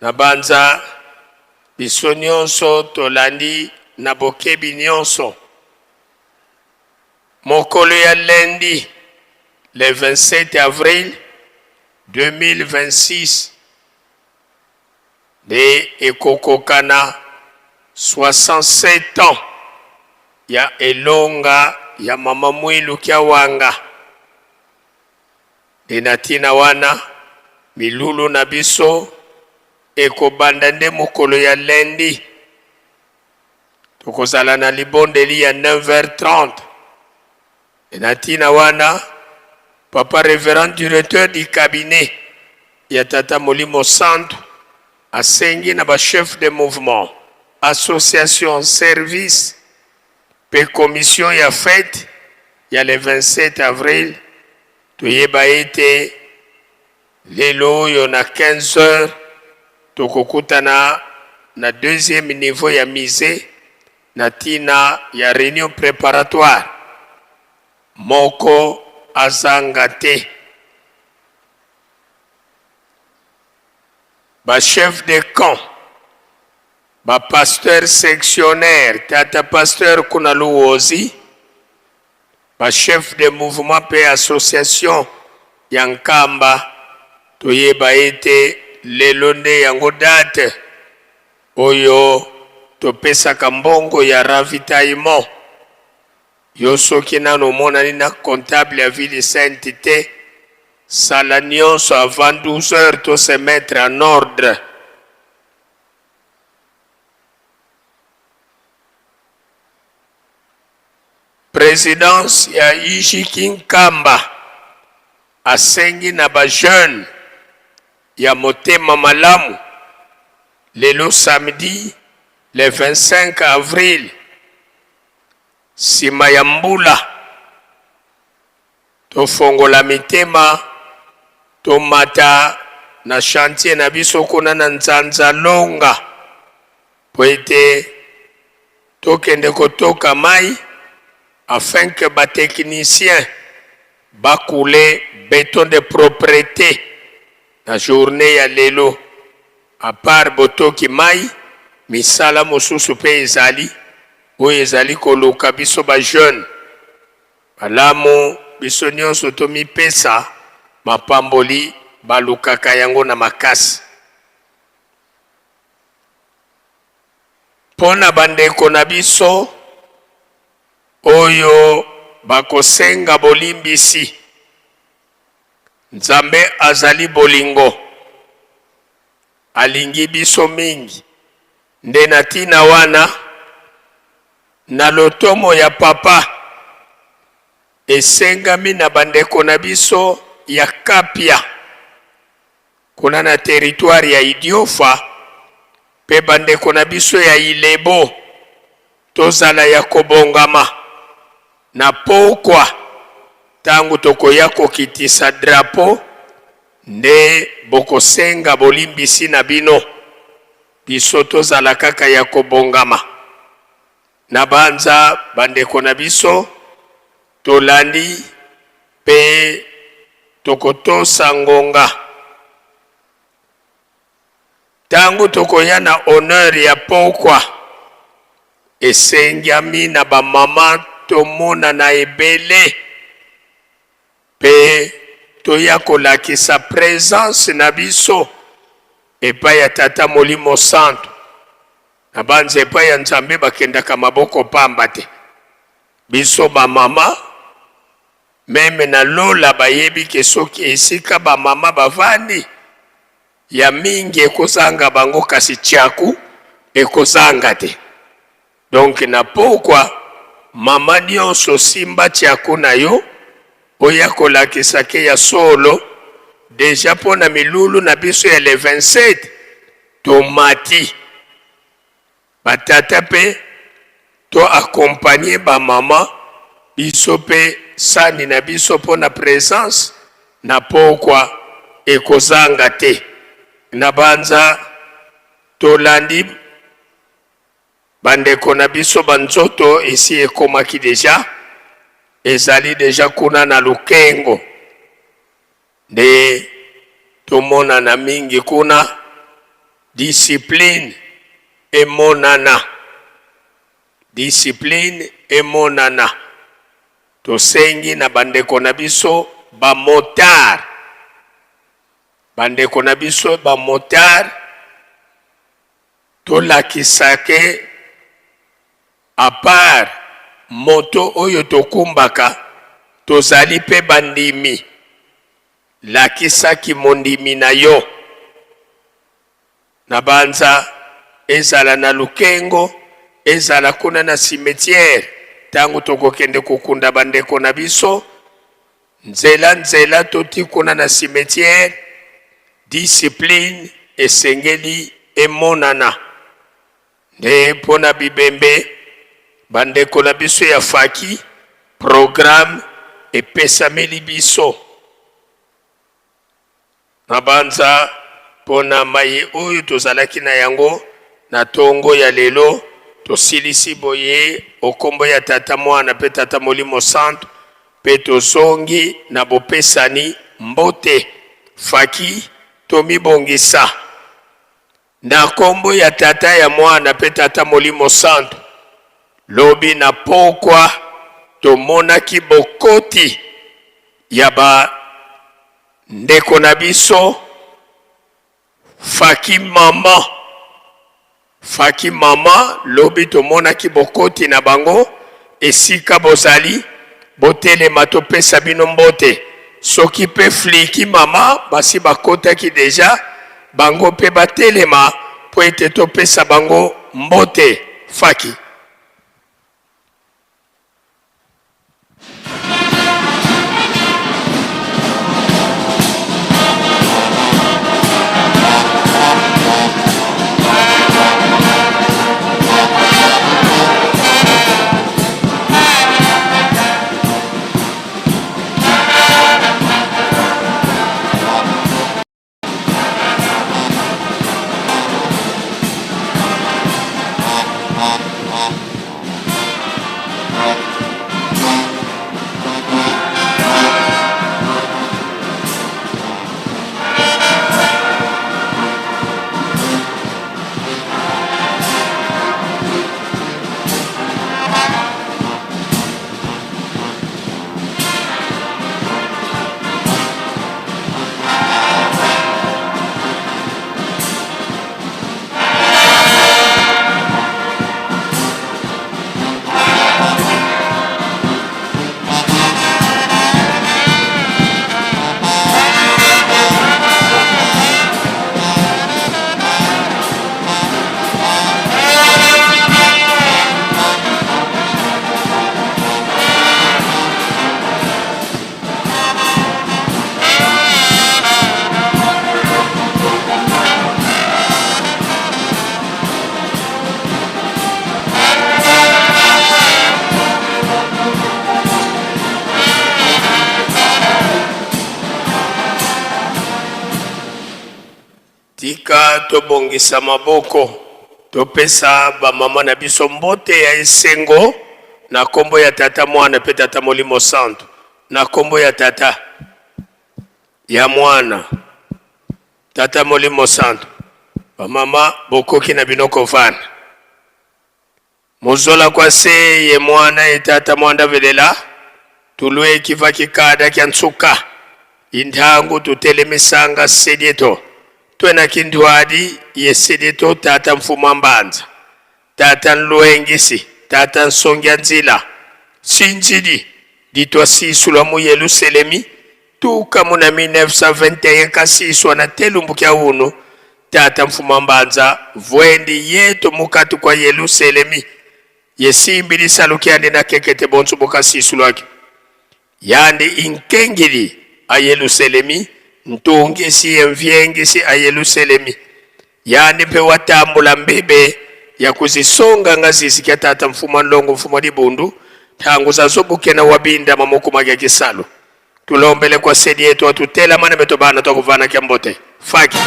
Nabanza biso nionso tolandi na bokebi nionso. Mokolo ya lundi le 27 avril 2026 nde ekokokana 67 ans ya elonga ya mama Mwilu Kiawanga. Nde na tina wana milulu na biso ekobanda nde mokolo ya lundi. Tokozala na libondeli ya 9h30. E na ntina wana, Papa Reverend Directeur du Cabinet ya Tata Molimo Santu asengi na ba chefs de mouvement, associations, services mpe commission ya fete ya le 27 avril toyeba ete Lelo oyo na 15 heures tokokutana na deuxième niveau ya musee na tina ya reunion preparatoire. Moko azanga te. Ba chefs de camp, ba pasteurs sectionnaires, tata pasteur kuna Luwozi, ba chefs de mouvement pe association. ya Nkamba, toyeba ete lelo nde yango date oyo topesaka mbongo ya ravitaillement. Yo soki nanu omonani na comptable ya ville sainte te, sala nionso avant 12 heures to se mettre en ordre. Presidence ya IJK Nkamba asengi na ba jeunes ya motema malamu lelo samedi le 25 avril sima ya mbula tofongola mitema tomata na chantier na biso kuna na Nzanza Longa mpo ete tokende kotoka mayi afin que ba techniciens ba couler beton de proprete na journee ya lelo. A part botoki mayi, misala mosusu mpe ezali oyo ezali koluka biso ba jeunes. Malamu biso nionso tomipesa mapamboli balukaka yango na makasi. Mpo na bandeko na biso oyo bakosenga bolimbisi, Nzambe azali bolingo, alingi biso mingi. Nde na ntina wana, na lotomo ya Papa, esengami na bandeko na biso ya Kapia, kuna na territoire ya Idiofa, mpe bandeko na biso ya Ilebo, tozala ya kobongama na pokwa ntango tokoya kokitisa drapeau, nde bokosenga bolimbisi na bino. Biso tozala kaka ya kobongama. Nabanza bandeko na biso tolandi mpe tokotosa ngonga. Tango tokoya na honneur ya pokwa, esengiami na ba mama tomonana ebele mpe toya kolakisa presence na biso epai ya Tata Molimo Santu. Nabanza epai ya Nzambe bakendaka maboko pamba te. Biso ba mama meme na lola bayebi ke soki esika ba mama bavandi ya mingi ekozanga bango kasi tshiaku ekozanga te. Donc na pokwa mama nionso simba tshiaku na yo oya kolakisa ke ya solo dejà po na milulu na biso ya le 27 tomati. Ba tata pe to accompagner ba maman biso pe sani na biso po na presence na pokwa ekozanga te. Na banza tolandi ba ndeko na biso ba nzoto esi ekomaki dejà ezali dejà kuna na lukengo nde tomonana mingi kuna discipline emonana discipline emonana tosengi na bandeko na biso ba motard bandeko na biso ba motard tolakisa ke A part moto oyo tokumbaka, tozali pe bandimi. Lakisa kimondimi na yo. Nabanza ezala na Lukengo, ezala kuna na cimetière tango tokokende kokunda bandeko na biso, nzela nzela to ti kuna na cimetière, discipline esengeli emonana. Nde mpo na bibembe, bandeko na biso ya faki, programme epesameli biso. Nabanza mpo na maye oyo tozalaki na yango na tongo ya lelo, tosilisi boye o kombo ya Tata, Mwana mpe Tata Molimo Santu, mpe tozongi na bopesani mbote. Faki, tomibongisa. Na kombo ya Tata, ya Mwana pe Tata Molimo Santu, lobi na pokwa tomonaki bokoti ya ba. Ndeko na biso Faki Maman, Faki Maman, lobi tomonaki bokoti na bango esika bozali, botelema topesa bino mbote. Soki pe Fliki Mama basi bakotaki deja, bango pe batelema po ete topesa bango mbote. Faki. Tika tobongisa maboko topesa ba mama na biso mbote ya esengo na kombo ya Tata, Mwana pe Tata Molimo Santu. Na kombo ya Tata, ya Mwana, Tata Molimo Santu. Ba mama bokoki na bino kovanda. Muzola kwa se ye Mwana ye Tata mwanda velela, tulue kiva kikada kya nsuka, inthangu tutelemisanga sedieto, twena kinduadi ye sedieto Tata Mfumu a Mbanza, Tata Nluengisi, Tata Nsongi a Nzila, Sinjidi ditwa sisulwa mu Yeluselemi tuka mu na 1921 kasiswa na telumbu kya unu Tata Mfuma Mbanza vwendi yetu mukati kwa Yeluselemi yesimbi lisalu kyandi na kekete bonso bokasisulwaki yandi inkengili a Yeluselemi ntungisi ye mvyengisi a Yeluselemi yandi mpe watambula mbebe ya kuzisonga nga zizi kya Tata Mfuma Nlongo Mfuma Libundu ntangu zazobukena wabindama mukuma kya kisalu Tulombele kwa sedi yetu atutela mana beto bana twakuvana kya mbote faki.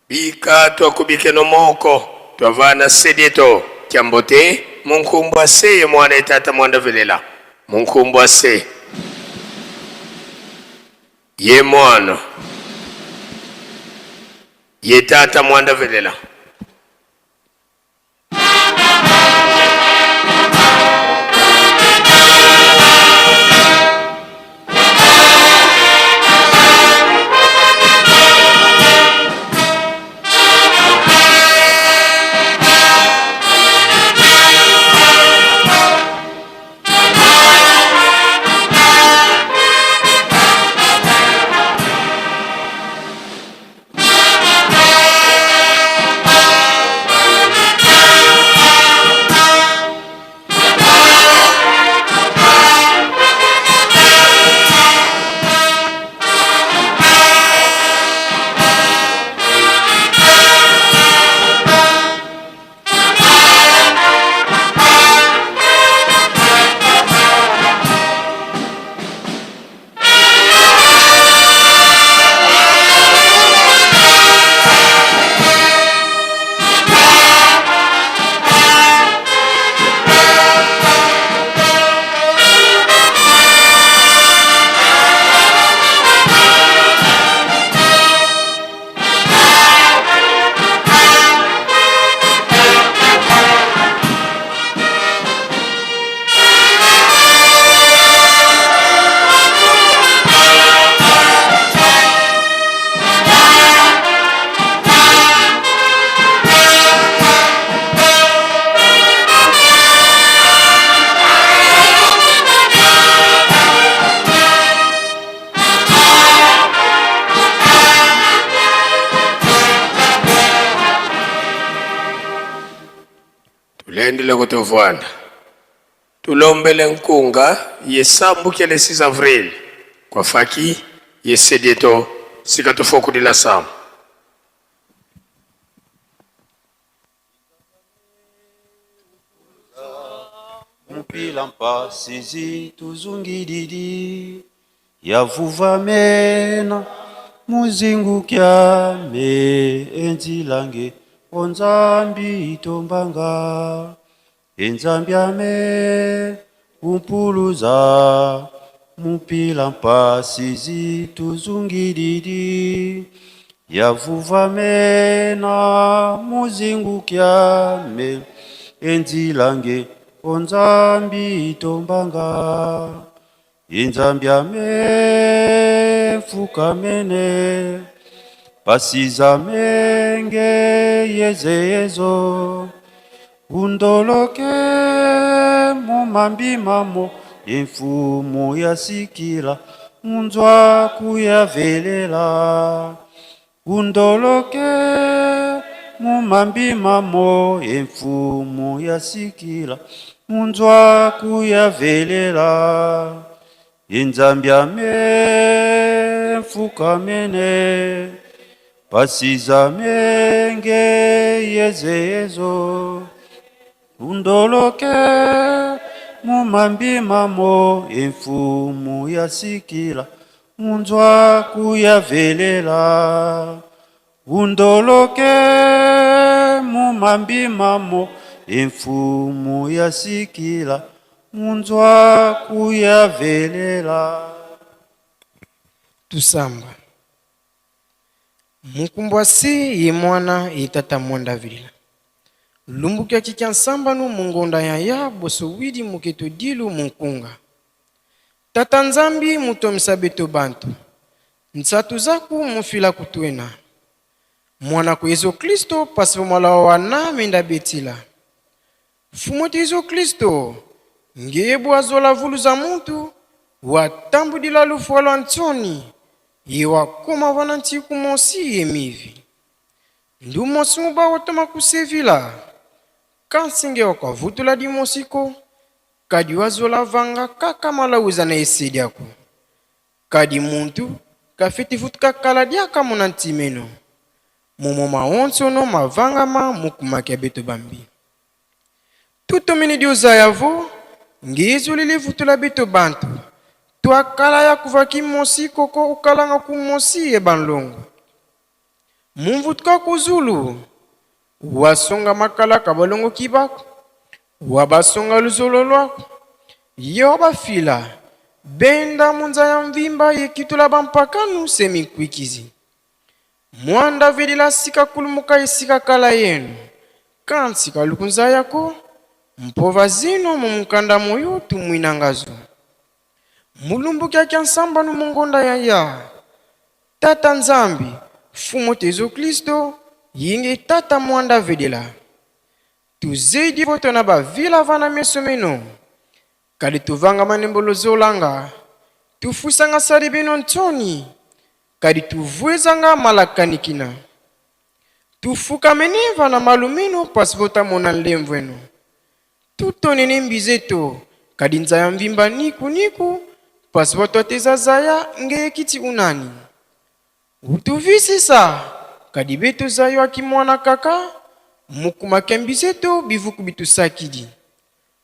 Bika twakubikeno moko. Twavana sedieto kyambote munkumbwa se ye mwana etata mwanda velela munkumbwa se ye mwana ye tata mwanda velela. Tulendele kutuvwanda tulombele nkunga yesambukele 6 avril kwa faki yesedieto sika tufokudila samu. Mupila mpasizi tuzungididi yavuvamena muzingukyame enzilange onzambi itombanga enzambi ame umpuluza mupila mpasizi tuzungididi yavuvamena muzingukyame enzilange onzambi itombanga inzambi ame mfukamene pasiza menge yezeyezo undoloke mumambi mamo imfumu yasikila munzwa kuyavelela undoloke mumambi mamo imfumu yasikila munzwa kuyavelela inzambi ame mfukamene pasiza menge yezeyezo undoloke mumambi mamo imfumu yasikila munzwa kuyavelela undoloke mumambi mamo imfumu yasikila munzwa kuyavelela. Tusamba mukumbwa se ye mwana ye tata mwanda vilila lumbukia kikya nsambanu mungonda ya ya boso widi muketo dilu munkunga tata nzambi mutomisa beto bantu nsatu zaku mufila kutwena mwana ku Yesu Kristo pasipo mwala wa wana menda betila fumo te Yesu Kristo ngebu azola vulu za muntu watambudila lufu lwa ntsoni ye wakoma vana ntiku mosi ye mivi ndu mosi muba wotoma kusevila kansinge wakavutula dimosiko kadi wazola vanga kaka malauza na esediako kadi muntu kafetifutuka kala diaka muna ntimeno momo maonsono mavangama mukumaki ya beto bambi tutomini dioza yavo ngezo lilivutula beto bantu twakala ya kuvaki mosi koko ukalanga ku mosi ye banlongo mumvutuka kuzulu Wasonga makala kabalongoki bako wabasonga luzolo lwako. Ye wabafila benda munza ya mvimba yekitula bampakanu seminkwikizi. Mwanda velila sika kulumuka esika kala yenu kansi kalukunza yako mpova zino mu mukanda moyo tumwinangazo. Mulumbu kyakya nsambanu mungonda ya ya Tata Nzambi fumu Yesu Kristo yingi tata mwanda vedela. Tuzidi voto na bavila vana meso meno kali tuvanga manembolo zolanga tufusanga sali bino ntoni kali tuvwezanga malakanikina. Tufukamene na malumino pasi votamona nlemvweno. Tutonene mbizeto kadi nzaya mvimba niku niku pasi votwateza zaya ngeyekiti unani. Utuvisisa kadi beto zayo akimwana kaka mukumake mbizeto bivuku bitusakidi.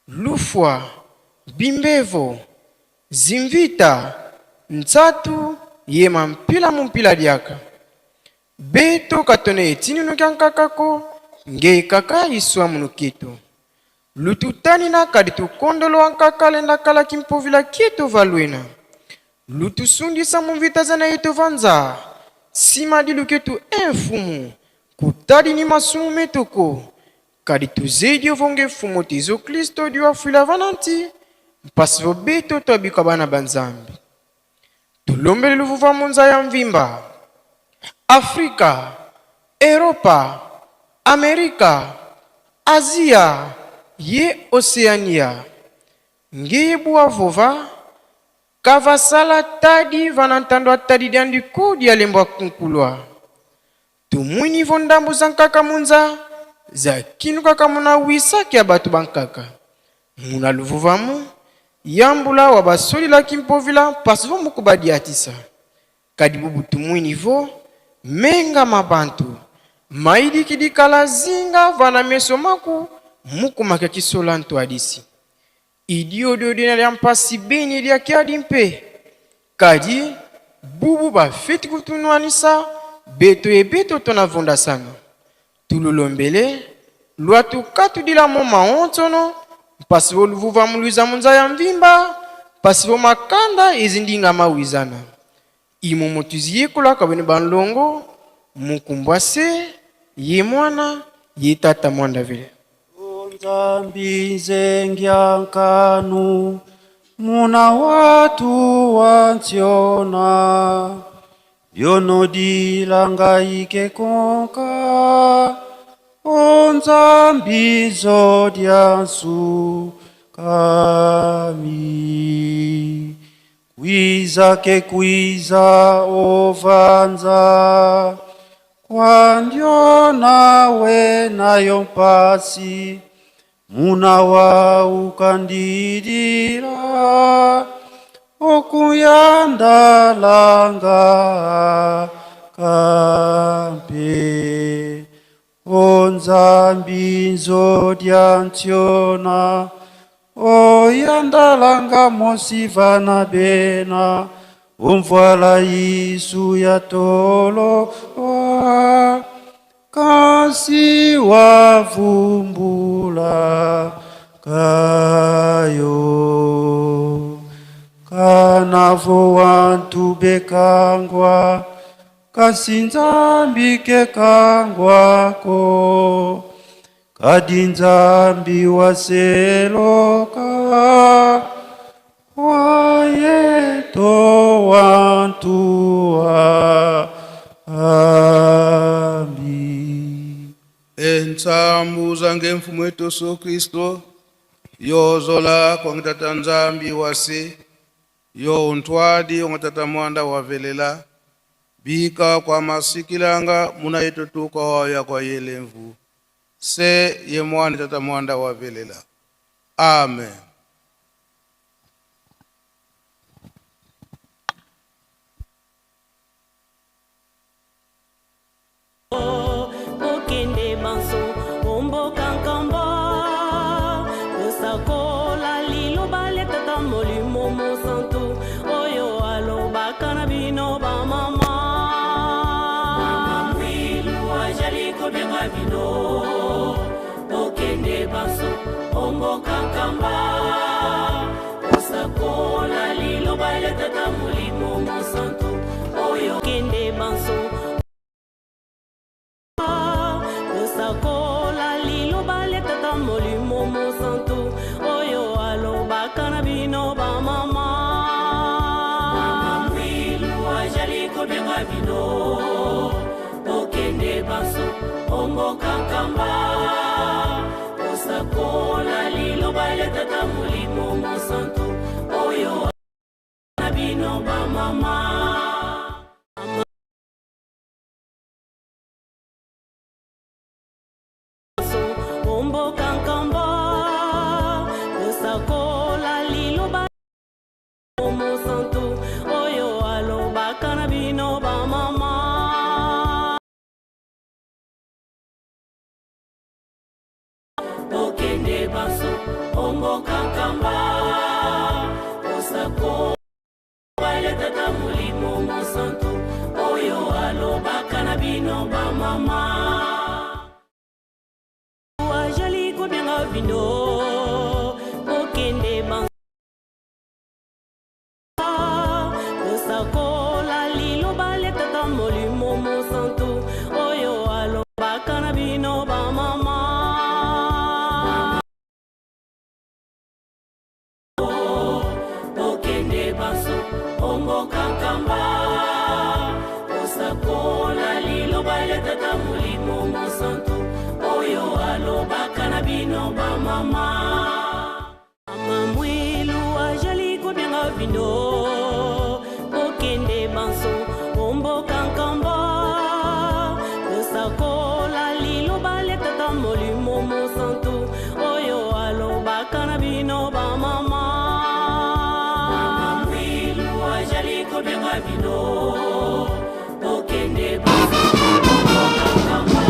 Lufwa bimbevo zimvita ntsatu yema mpila mumpila diaka. Beto katone etinino kya nkakako nge kaka iswa munuketo. Lututanina kadi tukondolo nkaka lenda kala kimpovila kieto valwena. Lutusundisa mumvita zana yeto vanza. Sima di luketu enfumu kutadi ni masumu metoko. Kadi tuzedi ovonge fumu Yesu Kristo di wafwila vananti mpasi vobeto twabika bana banzambi. Tulombele luvuva munza ya mvimba. Afrika, Europa, Amerika, Asia, ye Oceania. Ngeye bua vova kavasala tadi vanantando tadi diandiko dialembwa kunkulwa. Tumwini vo ndambu za nkaka munza za kinu kaka muna wisaki ya bato bankaka. Muna luvuvamu yambula wa basolilaki mpovila pasi vo muku badiatisa. Kadi bubu tumwini vo menga mabantu maidiki dikala zinga vana meso maku muku make kisola nto adisi. Idio dina lya mpasi beni lya kiadi mpe. Kadi bubu bafeti kutunwanisa beto ebeto tona sana. Tululombele lwatu katudila mo maontono mpasi vo luvuva muluiza munza ya mvimba mpasi vo makanda ezindinga mawizana. Imo motuzi yekola kabene banlongo mukumbwa se ye mwana ye tata mwanda vile. Nzambi nzengya nkanu muna watu wantiona yonodilanga ike konka o Nzambi zodya nsukami kwiza ke kwiza ovanza kwandyo nawe nayo mpasi muna wa ukandidila okuyandalanga kampe. O Nzambi nzodya ntiona oyandalanga mosivana bena umvwala isu ya tolo kasi wavumbula kayo. Kanavo wantu bekangwa kasi Nzambi kekangwako kadi Nzambi waseloka wayeto wantu ambi. Entsambu zange mfumu wetu Yesu Kristo yozola kwangitata Nzambi wase yo untwadi ongatata mwanda wavelela bika kwa masikilanga muna yetu tuka waya kwa yelemvu se ye mwana tata mwanda wavelela. Amen. Kokende banso omboka nkamba kosakola liloba lia tata molimo mosantu oyo alobaka na bino bamama. Mama Mwilu ajali kobenga bino. banso omboka nkamba kosakola liloba lya tata molimo mosantu oyo kende banso kosakola liloba lya tata molimo mosantu oyo alobaka na bino bamama. Mama Mwilu azali kobenga bino bokende banso omboka nkamba kosakola liloba lya tata molimo mosantu oyo na bino bamama. Omboka nkamba kosakola liloba mosantu oyo alobaka na bino bamama. Bokende banso omboka nkamba kosakola lya tata molimo mosantu oyo alobaka na bino bamama. Azali kobenga bino bokende banso kosakola liloba lya tata molimo mosantu oyo alobaka na bino bamama. Bokende banso omboka nkamba kosakola liloba lya tata molimo mosantu oyo alobaka na bino bamama. Mama Mwilu azali kobenga bino bokende banso omboka nkamba kosakola liloba lya tata molimo mosantu oyo alobaka na bino bamama. Mama Mwilu azali kobenga bino bokende banso omboka nkamba.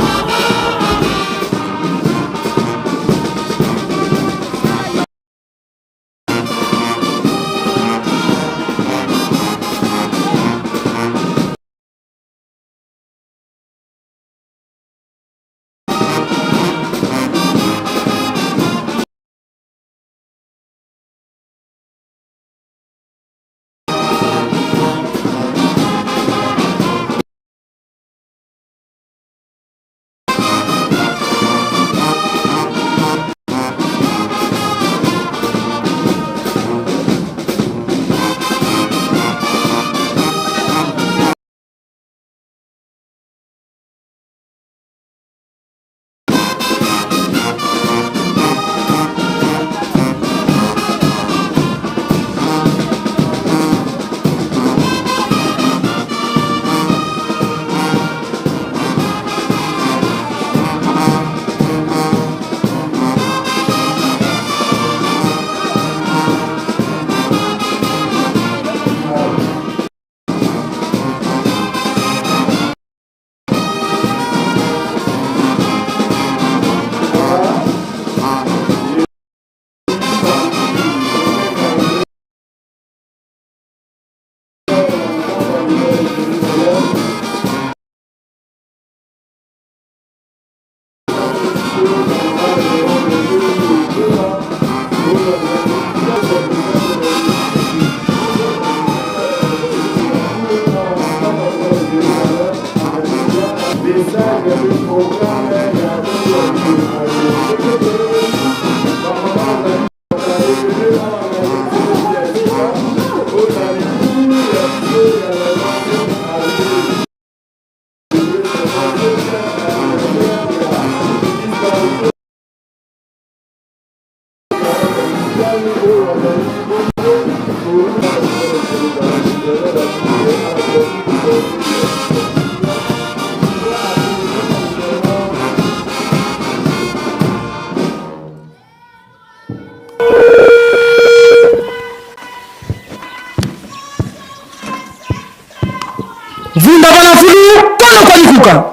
Vunda bana fulu kono kwa likuka.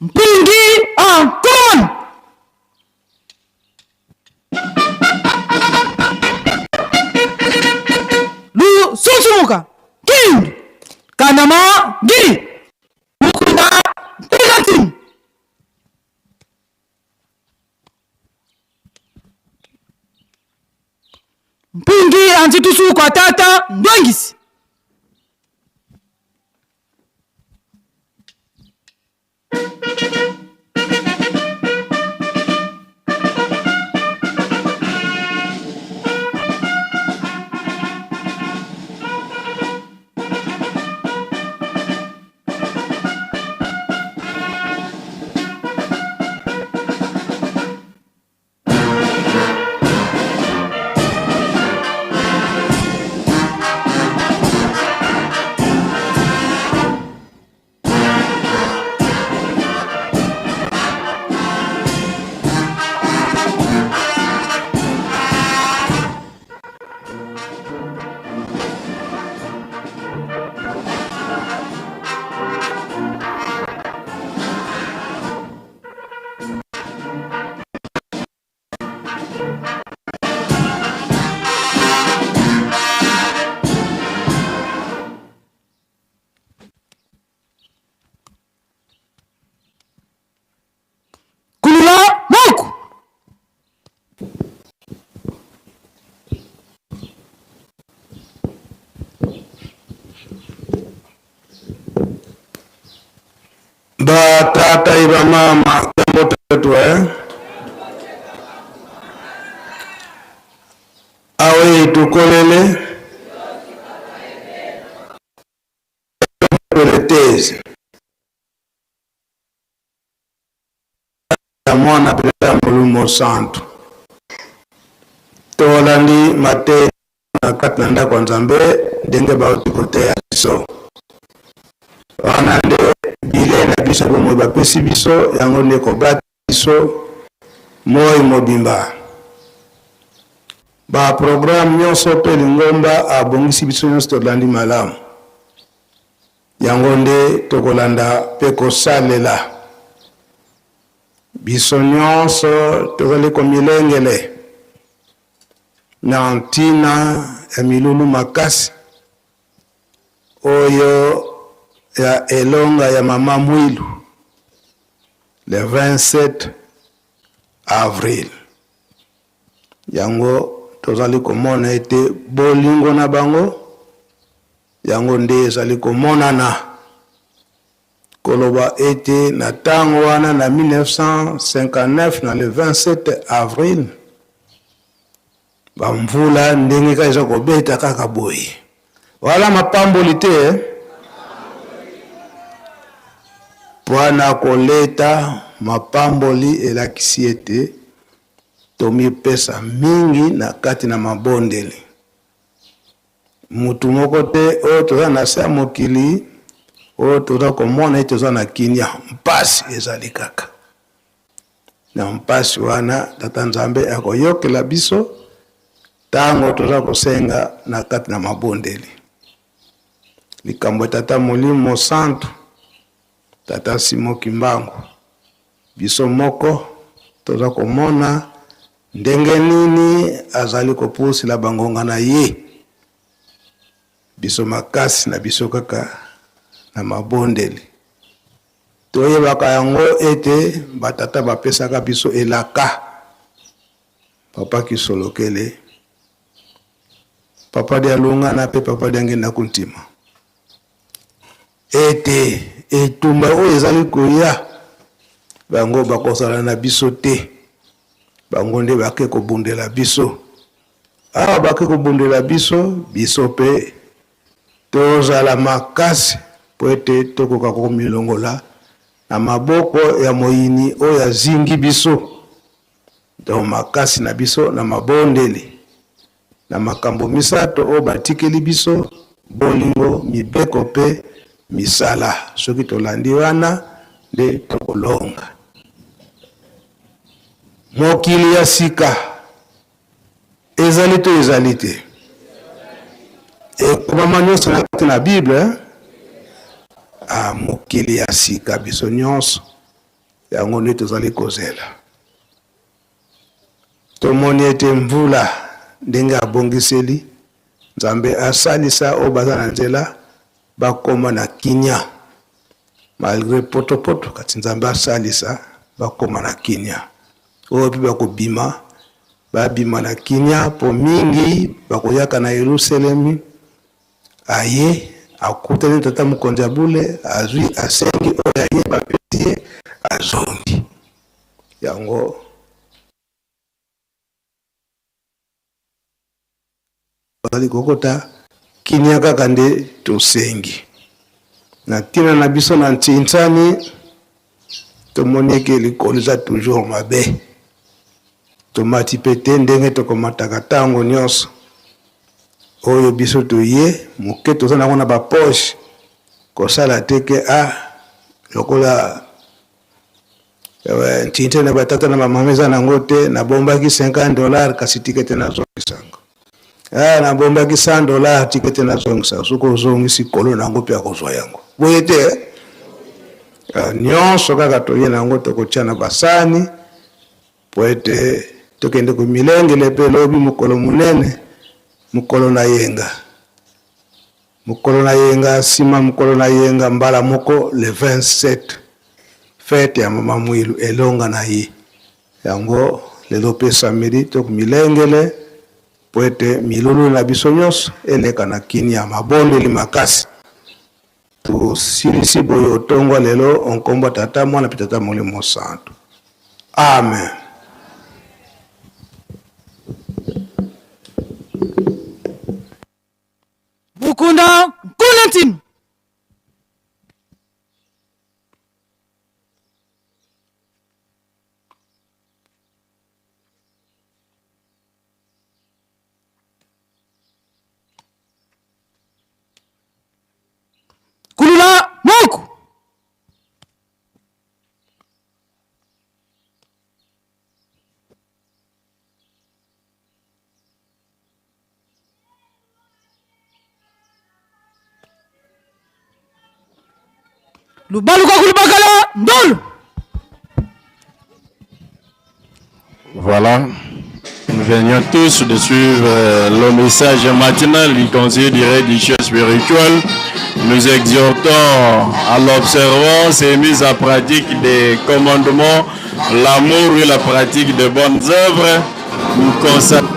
Mpingi en commune. Lu sunsumuka. King. Kanama giri. Mukunda Pigatin. Mpungi anzi tusu kwa tata ndwengisi. Kulula moku. Ba tata e ba mama jambo tetu eh? Awe tukolele teze ya mwana mpe ya Molimo Santu. Tolandi mateya na kati na ndako ya Nzambe ndenge bauti koteya biso. Wana nde bilei na biso bomoi bapesi biso, yango nde kobata biso moi mobimba. Ba programme nyonso mpe lingomba abongisi biso nyonso tolandi malamu. Yango nde tokolanda mpe kosalela. Biso nyonso tozali komilengele na ntina ya milulu makasi oyo ya elonga ya Mama Mwilu le 27 avril. Yango tozali komona ete bolingo na bango Yango nde ezali komonana koloba ete na tango wana na 1959 na le 27 avril ba mvula ndenge kaka eza kobeta kaka boye wala mapamboli te eh? Pwana koleta mapamboli elakisi ete tomipesa mingi na kati na mabondeli. Mutu moko te oyo toza na se ya mokili oyo toza komona ete toza na kinia. Mpasi ezali kaka. Na mpasi wana Tata Nzambe akoyokela biso tango toza kosenga na kati na mabondeli. Likambo ya Tata Molimo Santu, Tata Simon Kimbangu, biso moko toza komona Ndenge nini azali kopusela bangonga na ye biso makasi na biso kaka na mabondeli. Toyebaka yango ete batata bapesaka biso elaka. Papa Kisolokele, Papa Dialungana pe Papa Diangenda Kuntima ete etumba oyo ezali koya bango bakozala na biso te. Bango nde bake kobundela biso. Awa bake kobundela biso, biso pe tozala makasi mpo ete tokoka komilongola na maboko ya moyini oyo azingi biso. Donc makasi na biso na mabondeli na makambo misato oyo batikeli biso, bolingo, mibeko mpe misala. Soki tolandi wana nde tokolonga. Mokili ya sika ezali to ezali te? Ekomama nyonso na kati na Bible. Ah, mokili ya sika biso nyonso yango nde tozali kozela. Tomoni ete mvula ndenge abongiseli, Nzambe asalisa oyo baza na nzela bakoma na kinia malgre potopoto, kasi Nzambe asalisa bakoma na kinia. Oyo mpe bakobima Babima na kimia po mingi bakoyaka na Yelusalemi aye akutani tata mokonzi ya bule azwi asengi oyo ya ye bapesi ye azongi yango. Bazali kokota kimia kaka nde tosengi na ntina na biso na ntinsani tomoni eke likolo eza toujours mabe tomati mpe te ndenge tokomataka ntango nyonso oyo biso toye moke toza nango na bapoche kosala te ke a ah, lokola ntinta na batata na bamama eza nango te nabombaki 50 dollar kasi tika te nazongisa yango ah, nabombaki 100 dollar tika te nazongisa soki ozongisi kolo na yango mpe akozwa yango boye te eh? Ah, nyonso kaka toye na yango tokotya na basani mpo ete tokende komilengele mpe lobi mokolo monene mokolo na yenga Mokolo na yenga sima mokolo na yenga mbala moko le 27 fete ya mama Mwilu elonga na ye yango lelo pe samedi to milengele po ete milulu na biso nyonso eleka na kinia mabondeli makasi tosilisi boye otongwa lelo onkombo tata mwana pe tata molimo santu amen. Bukunda nkuna ntinu. Kulula muku. Lubaluka kulubakala ndolo. Voilà. Nous venions tous de suivre euh, le message matinal du conseiller direct du chef spirituel. Nous exhortons à l'observance et mise à pratique des commandements, l'amour et la pratique de bonnes œuvres. Nous consacrons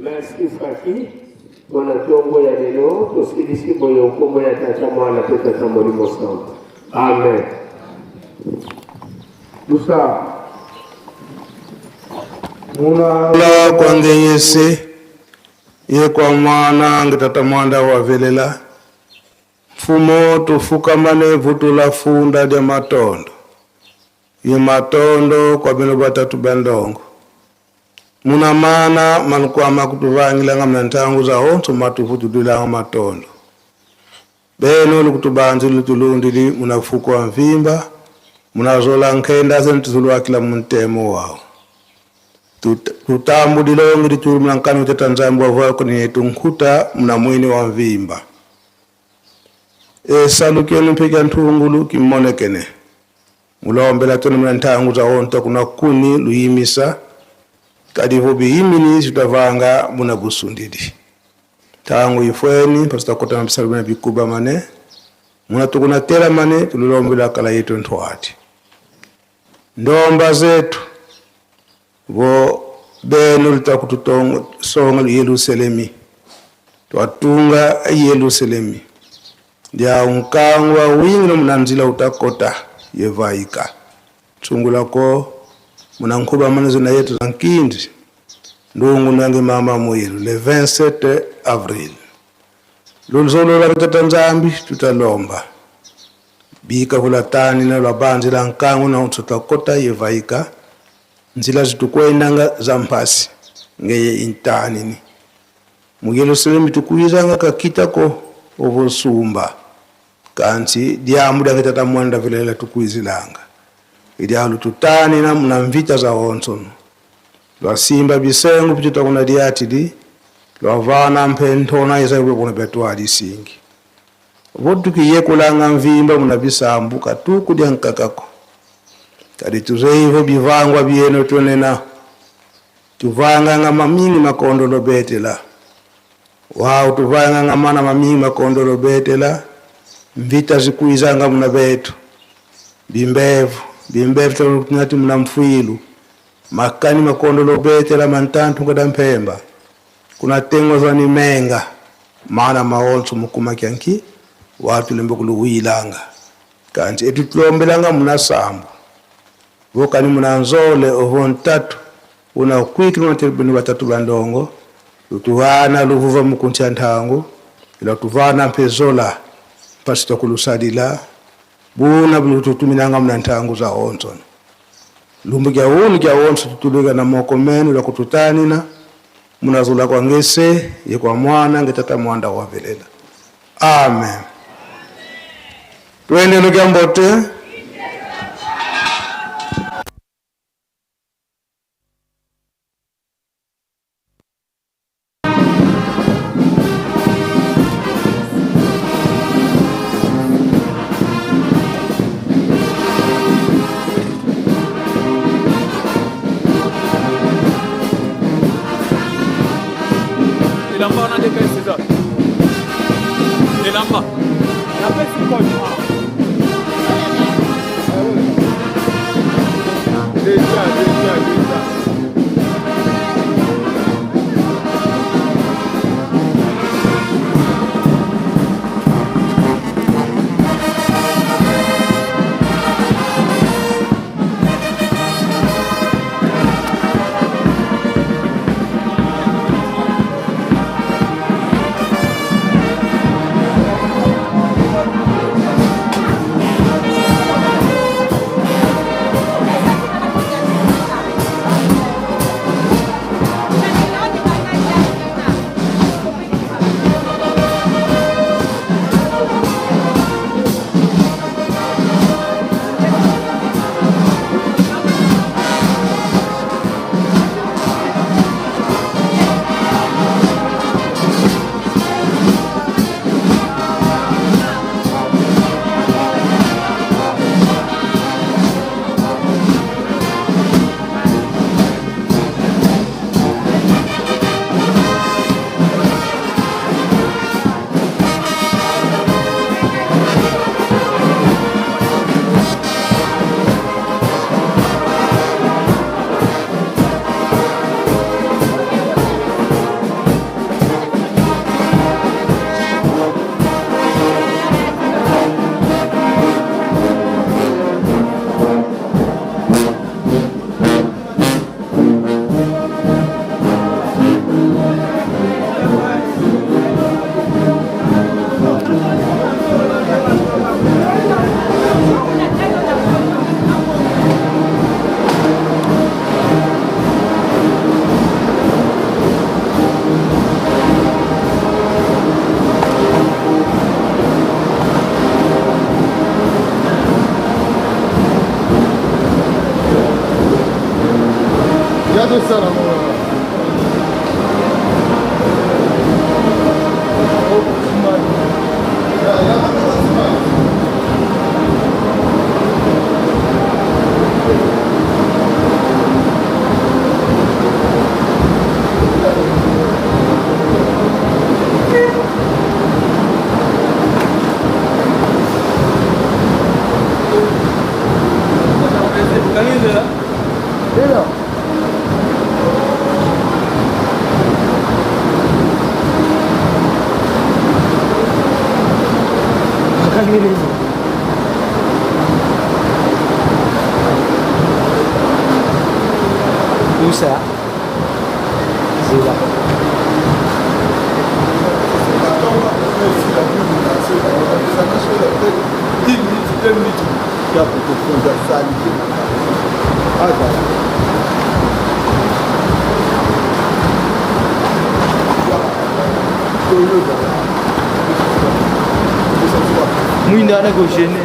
Merci Faki mpo na ntongo ya lelo. Tosilisi boye nkombo ya Tata, Mwana mpe Tata Molimo Santu. Amen. Musa Muna kwa ngenyese ye kwa mwana nge tata mwanda wavelela mfumo tufukamane vutula funda lya matondo ye matondo kwa bino batatu bandongo muna mana manukwama kutuvangilanga mna ntangu za onso matuvutulilanga matondo beno lukutubanzi lutulundili munafukwa mvimba munazola nkhenda zenu tuzulwakila muntemo wao tutambulilongi litulu muna nkanu teta nzambi wavwako ni tunkhuta muna mwini wa mvimba esalukeni mphika nthungulu kimmonekene mulombela tona muna nthangu za onta kuna kuni luyimisa kadivo biyimini zitavanga muna busundili tangu ifweni pasitakota mapisalo bina bikuba mane muna tukuna tela mane tulilombela kala yetu nthwati ndomba zetu vo beno litakututonga Yerusalemi twatunga Yerusalemi lya unkangwa wingi no munanzila utakota yevaika tsungulako munankhuba manezo na yetu za nkindi ndungu nange mama muyilu le 27 avril luluzolola kutata nzambi tutalomba bika vulatani na lwabanzi la nkangu na utsutakota yevaika nzila zitukwendanga za mphasi ngeye intanini mu Yerusalemu tukuizanga kakitako ovosumba kansi diamu dange tata mwanda vilela tukuizilanga idialu tutani na muna mvita za onsono lwasimba bisengo pituta kuna diatili lwavana mpenthona isaibwe kuna betwali singi votukiyekulanga mvimba muna bisambu katuku dya nkakako kadi tuzeivo bivangwa bieno tonena tuvanganga mamingi makondolo betela wao tuvanganga mana mamingi makondolo betela mvita zikuizanga muna betu bimbevu bimbevu tunati muna mfwilu makani makondolo betela mantantu kada mpemba kuna tengo zani menga mana maonso mukuma kyanki watu lembe kuluwilanga kanti etutulombelanga muna sambu vokani muna nzole ovo ntatu una kwiki lunatelebeni batatu bandongo lutuwana luvuva mukuntya nthangu ila tuvana mpezola mpasi kulusalila buna bulututuminanga muna nthangu za onso lumbu kya unu kya onso tutulika na moko menu la kututanina munazula kwa ngese ye kwa mwana ngetata mwanda wavelela amen. Twende lukya mbote. Elamba wana nde kai César. Elamba. Napesi coach. Déjà, déjà, déjà. Kosa zela. Mwinda wana ko gêner.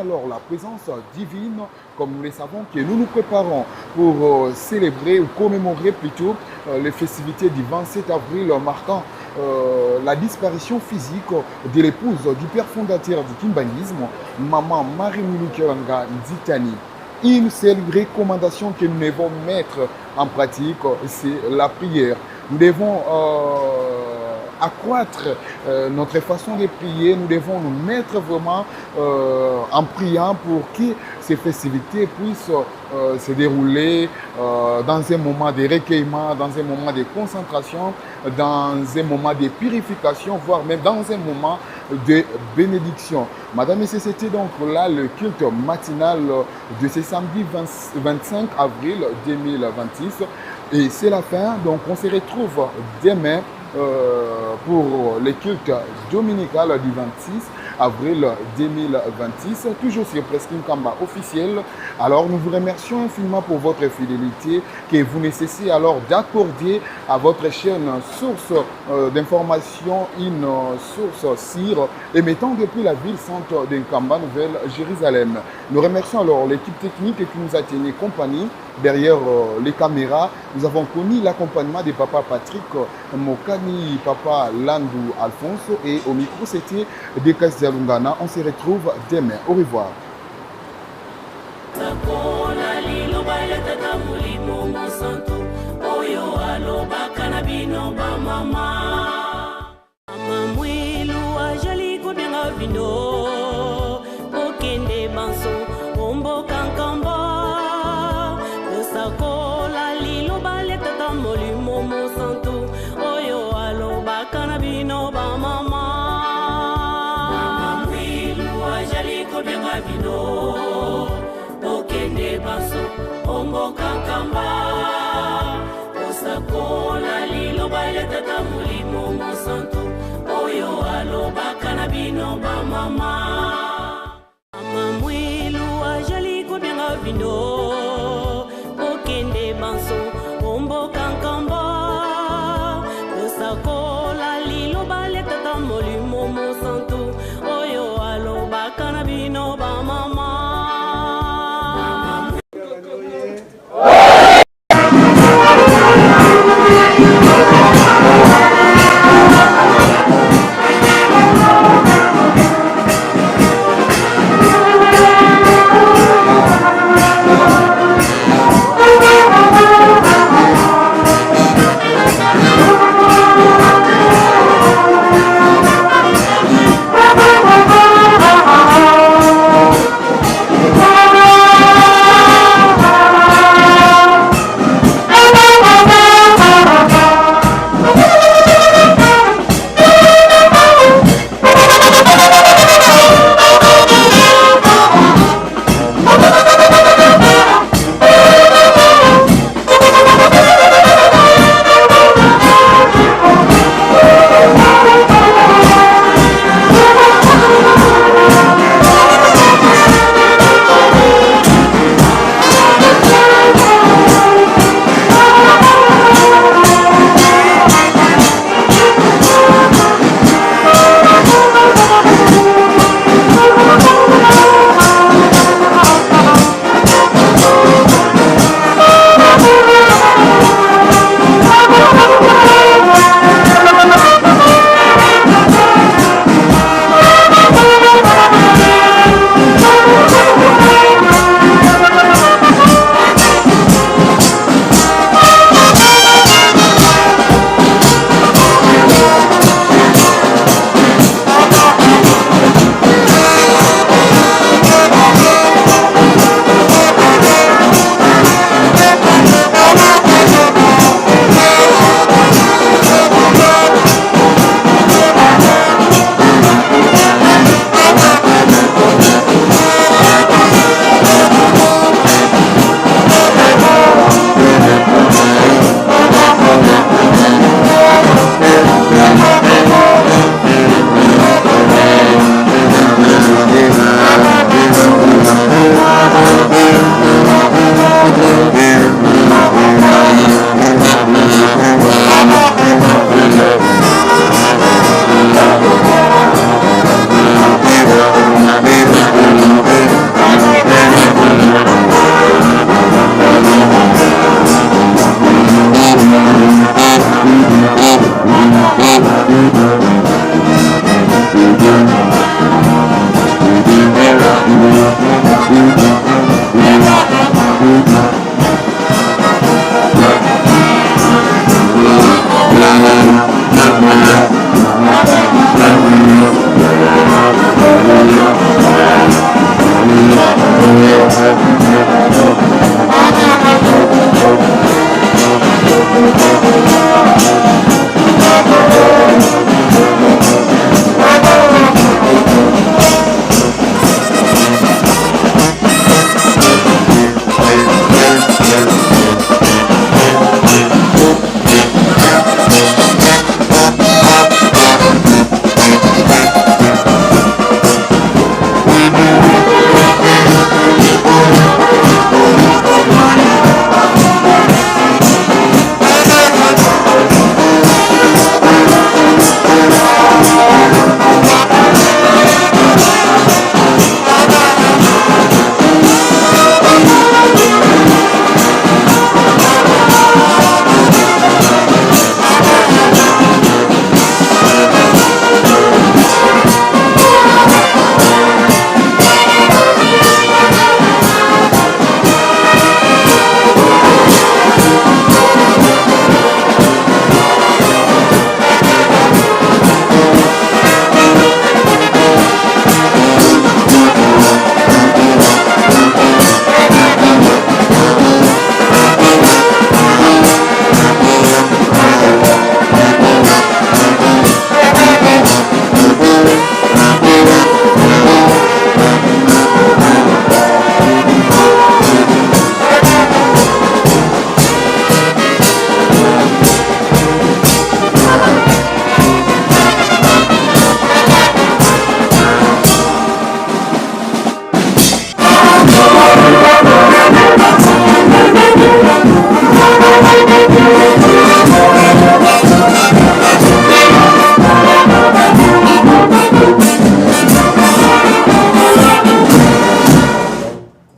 Alors la présence divine, comme nous le savons, que nous nous préparons pour célébrer ou commémorer plutôt les festivités du 27 avril marquant la disparition physique de l'épouse du père fondateur du kimbanguisme, Maman Marie Kialanga Nzitani. Une seule recommandation que nous devons mettre en pratique, c'est la prière. Nous devons accroître notre façon de prier, nous devons nous mettre vraiment en priant pour que ces festivités puissent se dérouler dans un moment de recueillement, dans un moment de concentration, dans un moment de purification, voire même dans un moment de bénédiction. Madame et c'était donc là le culte matinal de ce samedi 25 avril 2026. Et c'est la fin, donc on se retrouve demain pour le culte dominical du 26 avril 2026, toujours sur Presse Nkamba officiel. Alors nous vous remercions infiniment pour votre fidélité que vous ne cessez alors d'accorder à votre chaîne source d'information, une source sûre émettant depuis la ville sainte de Nkamba, Nouvelle-Jérusalem. Nous remercions alors l'équipe technique qui nous a tenu compagnie derrière les caméras. Nous avons connu l'accompagnement de papa Patrick Mokani, papa Landou Alphonse et au micro c'était Dekas Dialungana. On se retrouve demain. Au revoir. Kosakola liloba ya tata molimo mosantu oyo alobaka na bino bamama. Mama mwilu azali kobenga bino kokende banso omboka nkamba kosakola liloba ya tata molimo mosantu oyo alobaka na bino bamama.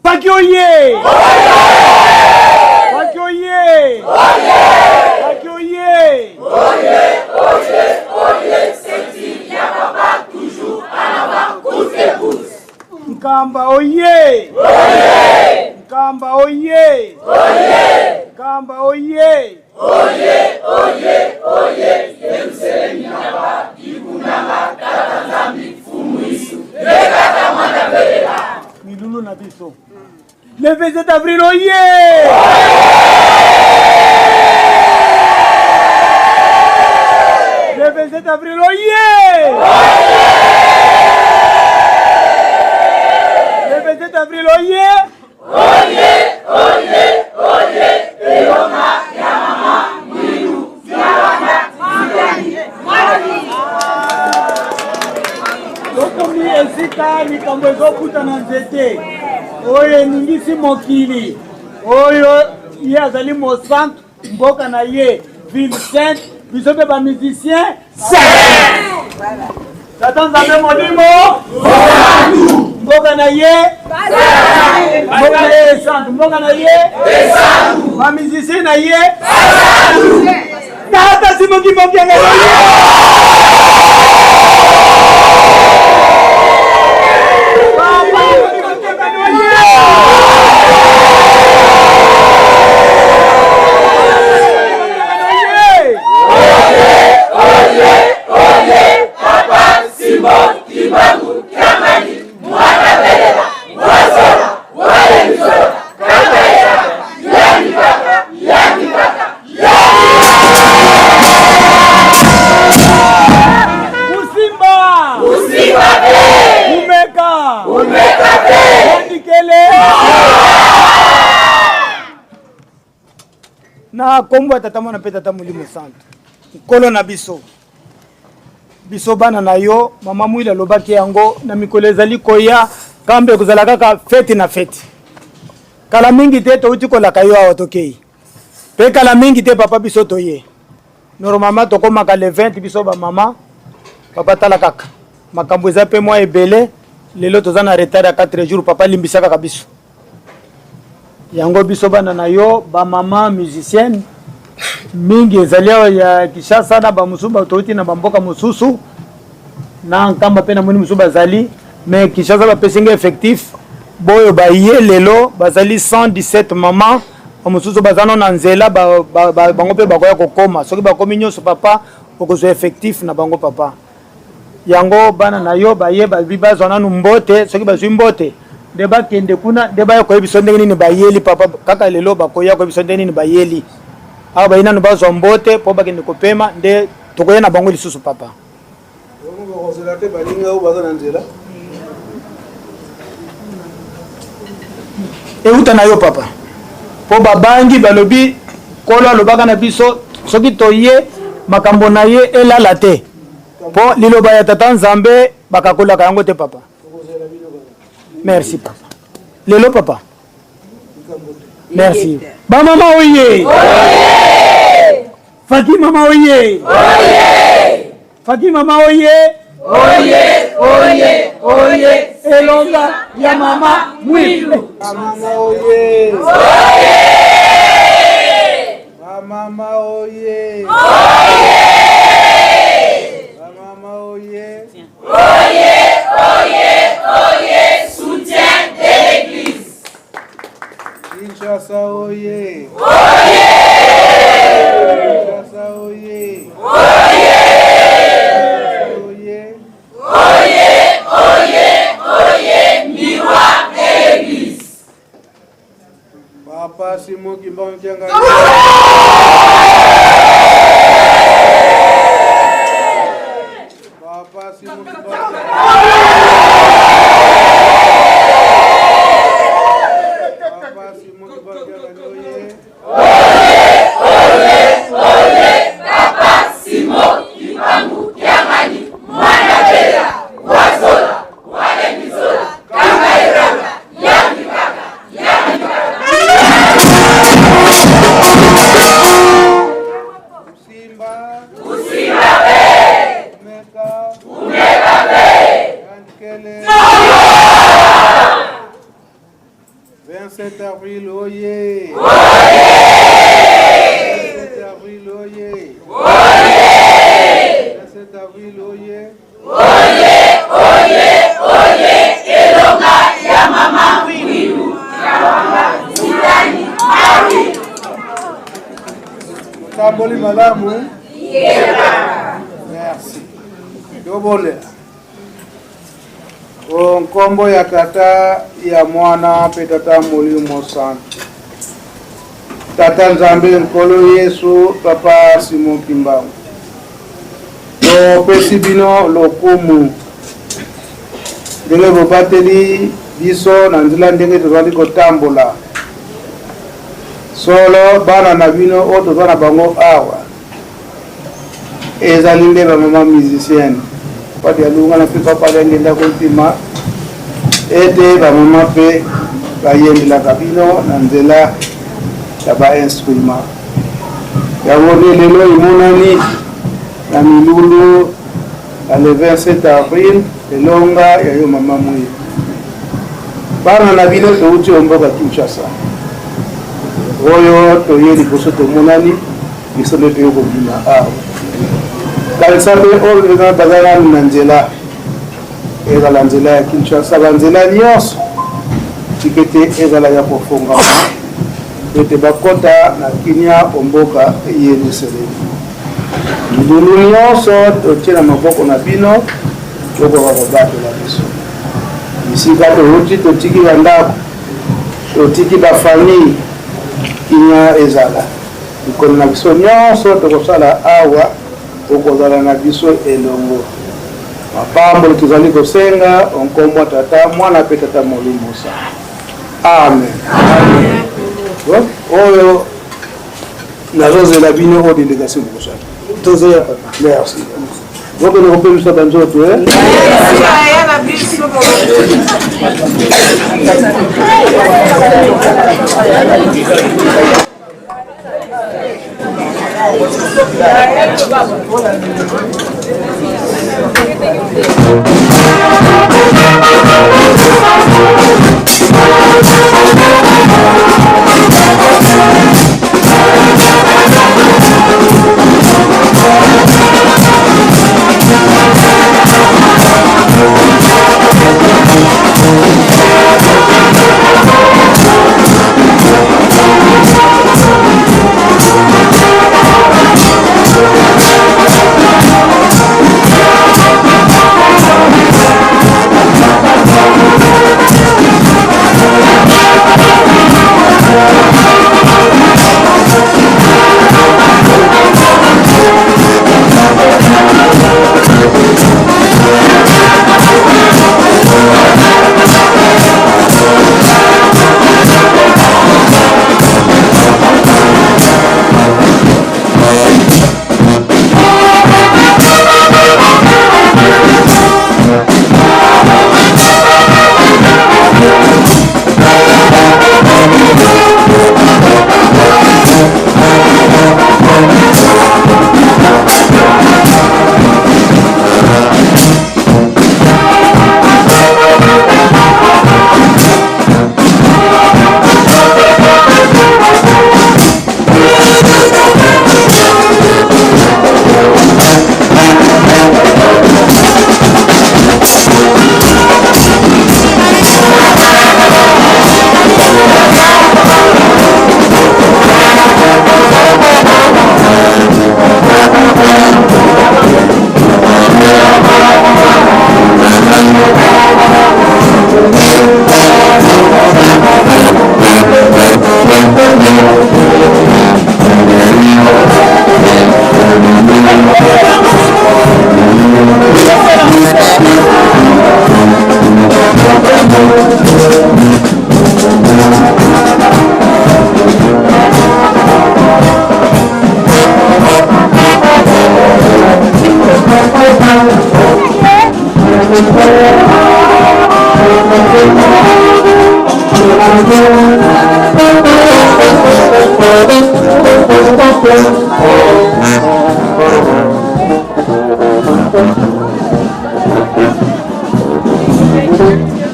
Paki oye! Paki oye! Paki oye! Nkamba oye! Nkamba oye! Nkamba oye! Milulu na biso. Le 27 avril oye! Le 27 avril oye! Le 27 avril oye! Tokomi esika likambo ezokuta na nzete oyo eningisi mokili oyo ye azali mosantu mboka na ye ville sainte biso mpe bamusicien saint tata nzambe molimo mboka na ye mboka na ye esantu mboka na ye bamusicien na ye tata simokimokianga Kusimba! Kusimba te! Kumeka! Kumeka te! Mondikele! Na kombo ya Tata Mwana mpe Tata Molimo Santu, Nkolo na biso, biso bana na yo, mama Mwili alobaki yango na mikolo ezali koya, kambe ekozala kaka feti na feti. Kala mingi te touti kolaka yo awa tokei mpe kala mingi te papa biso toye. Normalement tokomaka le 20 biso ba mama papa tala kaka makambo eza mpe mwa ebele lelo toza na retard ya 4 jours papa limbisa kaka biso yango biso bana na yo ba mama musicienne mingi ezali awa ya Kinshasa na bamosusu touti na bamboka mosusu na Nkamba mpe namoni mosusu bazali mais Kinshasa bapesi nga effectif boyo baye lelo bazali 117 mama bamosusu baza no na nzela ba, ba, ba, bango mpe bakoya kokoma soki bakomi nyonso papa okozwa effectif na bango papa yango bana na yo baye babi bazwa nanu mbote soki bazwi mbote nde bakende kuna nde baya koyebisa ndenge nini bayeli papa kaka lelo bakoya koyebisa ndenge nini bayeli. Awa baye nanu bazwa mbote mpo bakende kopema nde tokoya na bango lisusu papa. Bongo bakozela te baninga oyo baza na nzela? Euta na yo papa, mpo babangi balobi Nkolo alobaka na biso soki toye makambo na ye elala te, mpo liloba ya Tata Nzambe bakakolaka yango te papa. Merci papa. Lelo papa. Merci. Ba mama oye. Faki mama oye. Faki mama oye. Oye, oye, oye. Elonga ya mama Mwilu. Mama oye. Mama oye. Mama oye. Oye, oye, oye, soutien de l'église. Kinshasa oye. Oye. Kinshasa oye. Oye. Oye. Oye, oye, oye, miroir de l'église. Papa Simon Kimbangu Kiangani. Papa Simon Kimbangu. Papa Simon Kimbangu Kiangani oye. Oye, oye, Papa Simon Kimbangu Kiangani, mwana bela, wazola, wane mizola, kanga eranga, yangi kaka, yangi kaka. Usimba. Usimba be. Umeka. Umeka be. Yankele. 27 avril oye. Oye. 27 avril oye. Oye. 27 avril oye. Oye, oye, oye, elonga ya mama Mwilu, ya mama Zidani Marie. Otamboli malamu? Yeah. Merci. Tobondela. O nkombo ya Tata, ya Mwana mpe Tata Molimo Santu. Tata Nzambe, Nkolo Yesu, Papa Simon Kimbangu, topesi bino lokumu ndenge bobateli biso na nzela ndenge tozali kotambola. Solo bana na bino oyo toza na bango awa ezali nde ba mama musicienne padi alunga na mpe papa alengenda kontima ete ba mama mpe bayembelaka bino na nzela ya ba instrument yango nde lelo emonani na milulu ya le 27 avril elonga ya yo mama mwilu bana na bino touti o mboka Kinshasa oyo toye liboso tomonani biso nde toye kobima awa. Kanisa mpe oyo eza baza nanu na nzela, ezala nzela ya Kinshasa, banzela nyonso tika ete ezala ya kofongama ete bakota na kimia o mboka Yelusalemi. Milulu nyonso totie na maboko na bino, bokoka kobatela biso bisika towuti, totiki bandako, totiki bafamille, kimia ezala. Mikolo na biso nyonso tokosala awa, okozala na biso elongo. Mapamboli tozali kosenga o nkombo ya Tata, Mwana mpe Tata Molimo Santu. Amen. Amen. Oyo nazozela bino oyo delegation bokosala. Tozoya papa. Merci. Bokende kopemisa banzoto eh?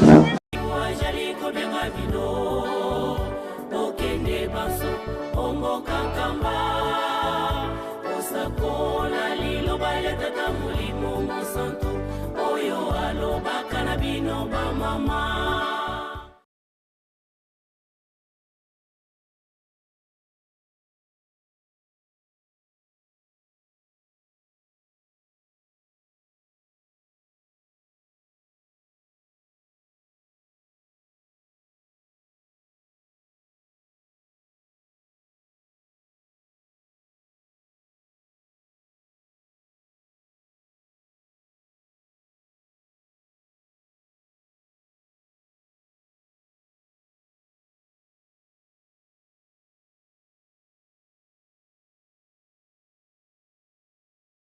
Wajali kobenga bino bokende banso omboka nkamba kosakola liloba ya tata molimo mosantu oyo alobaka na bino bamama.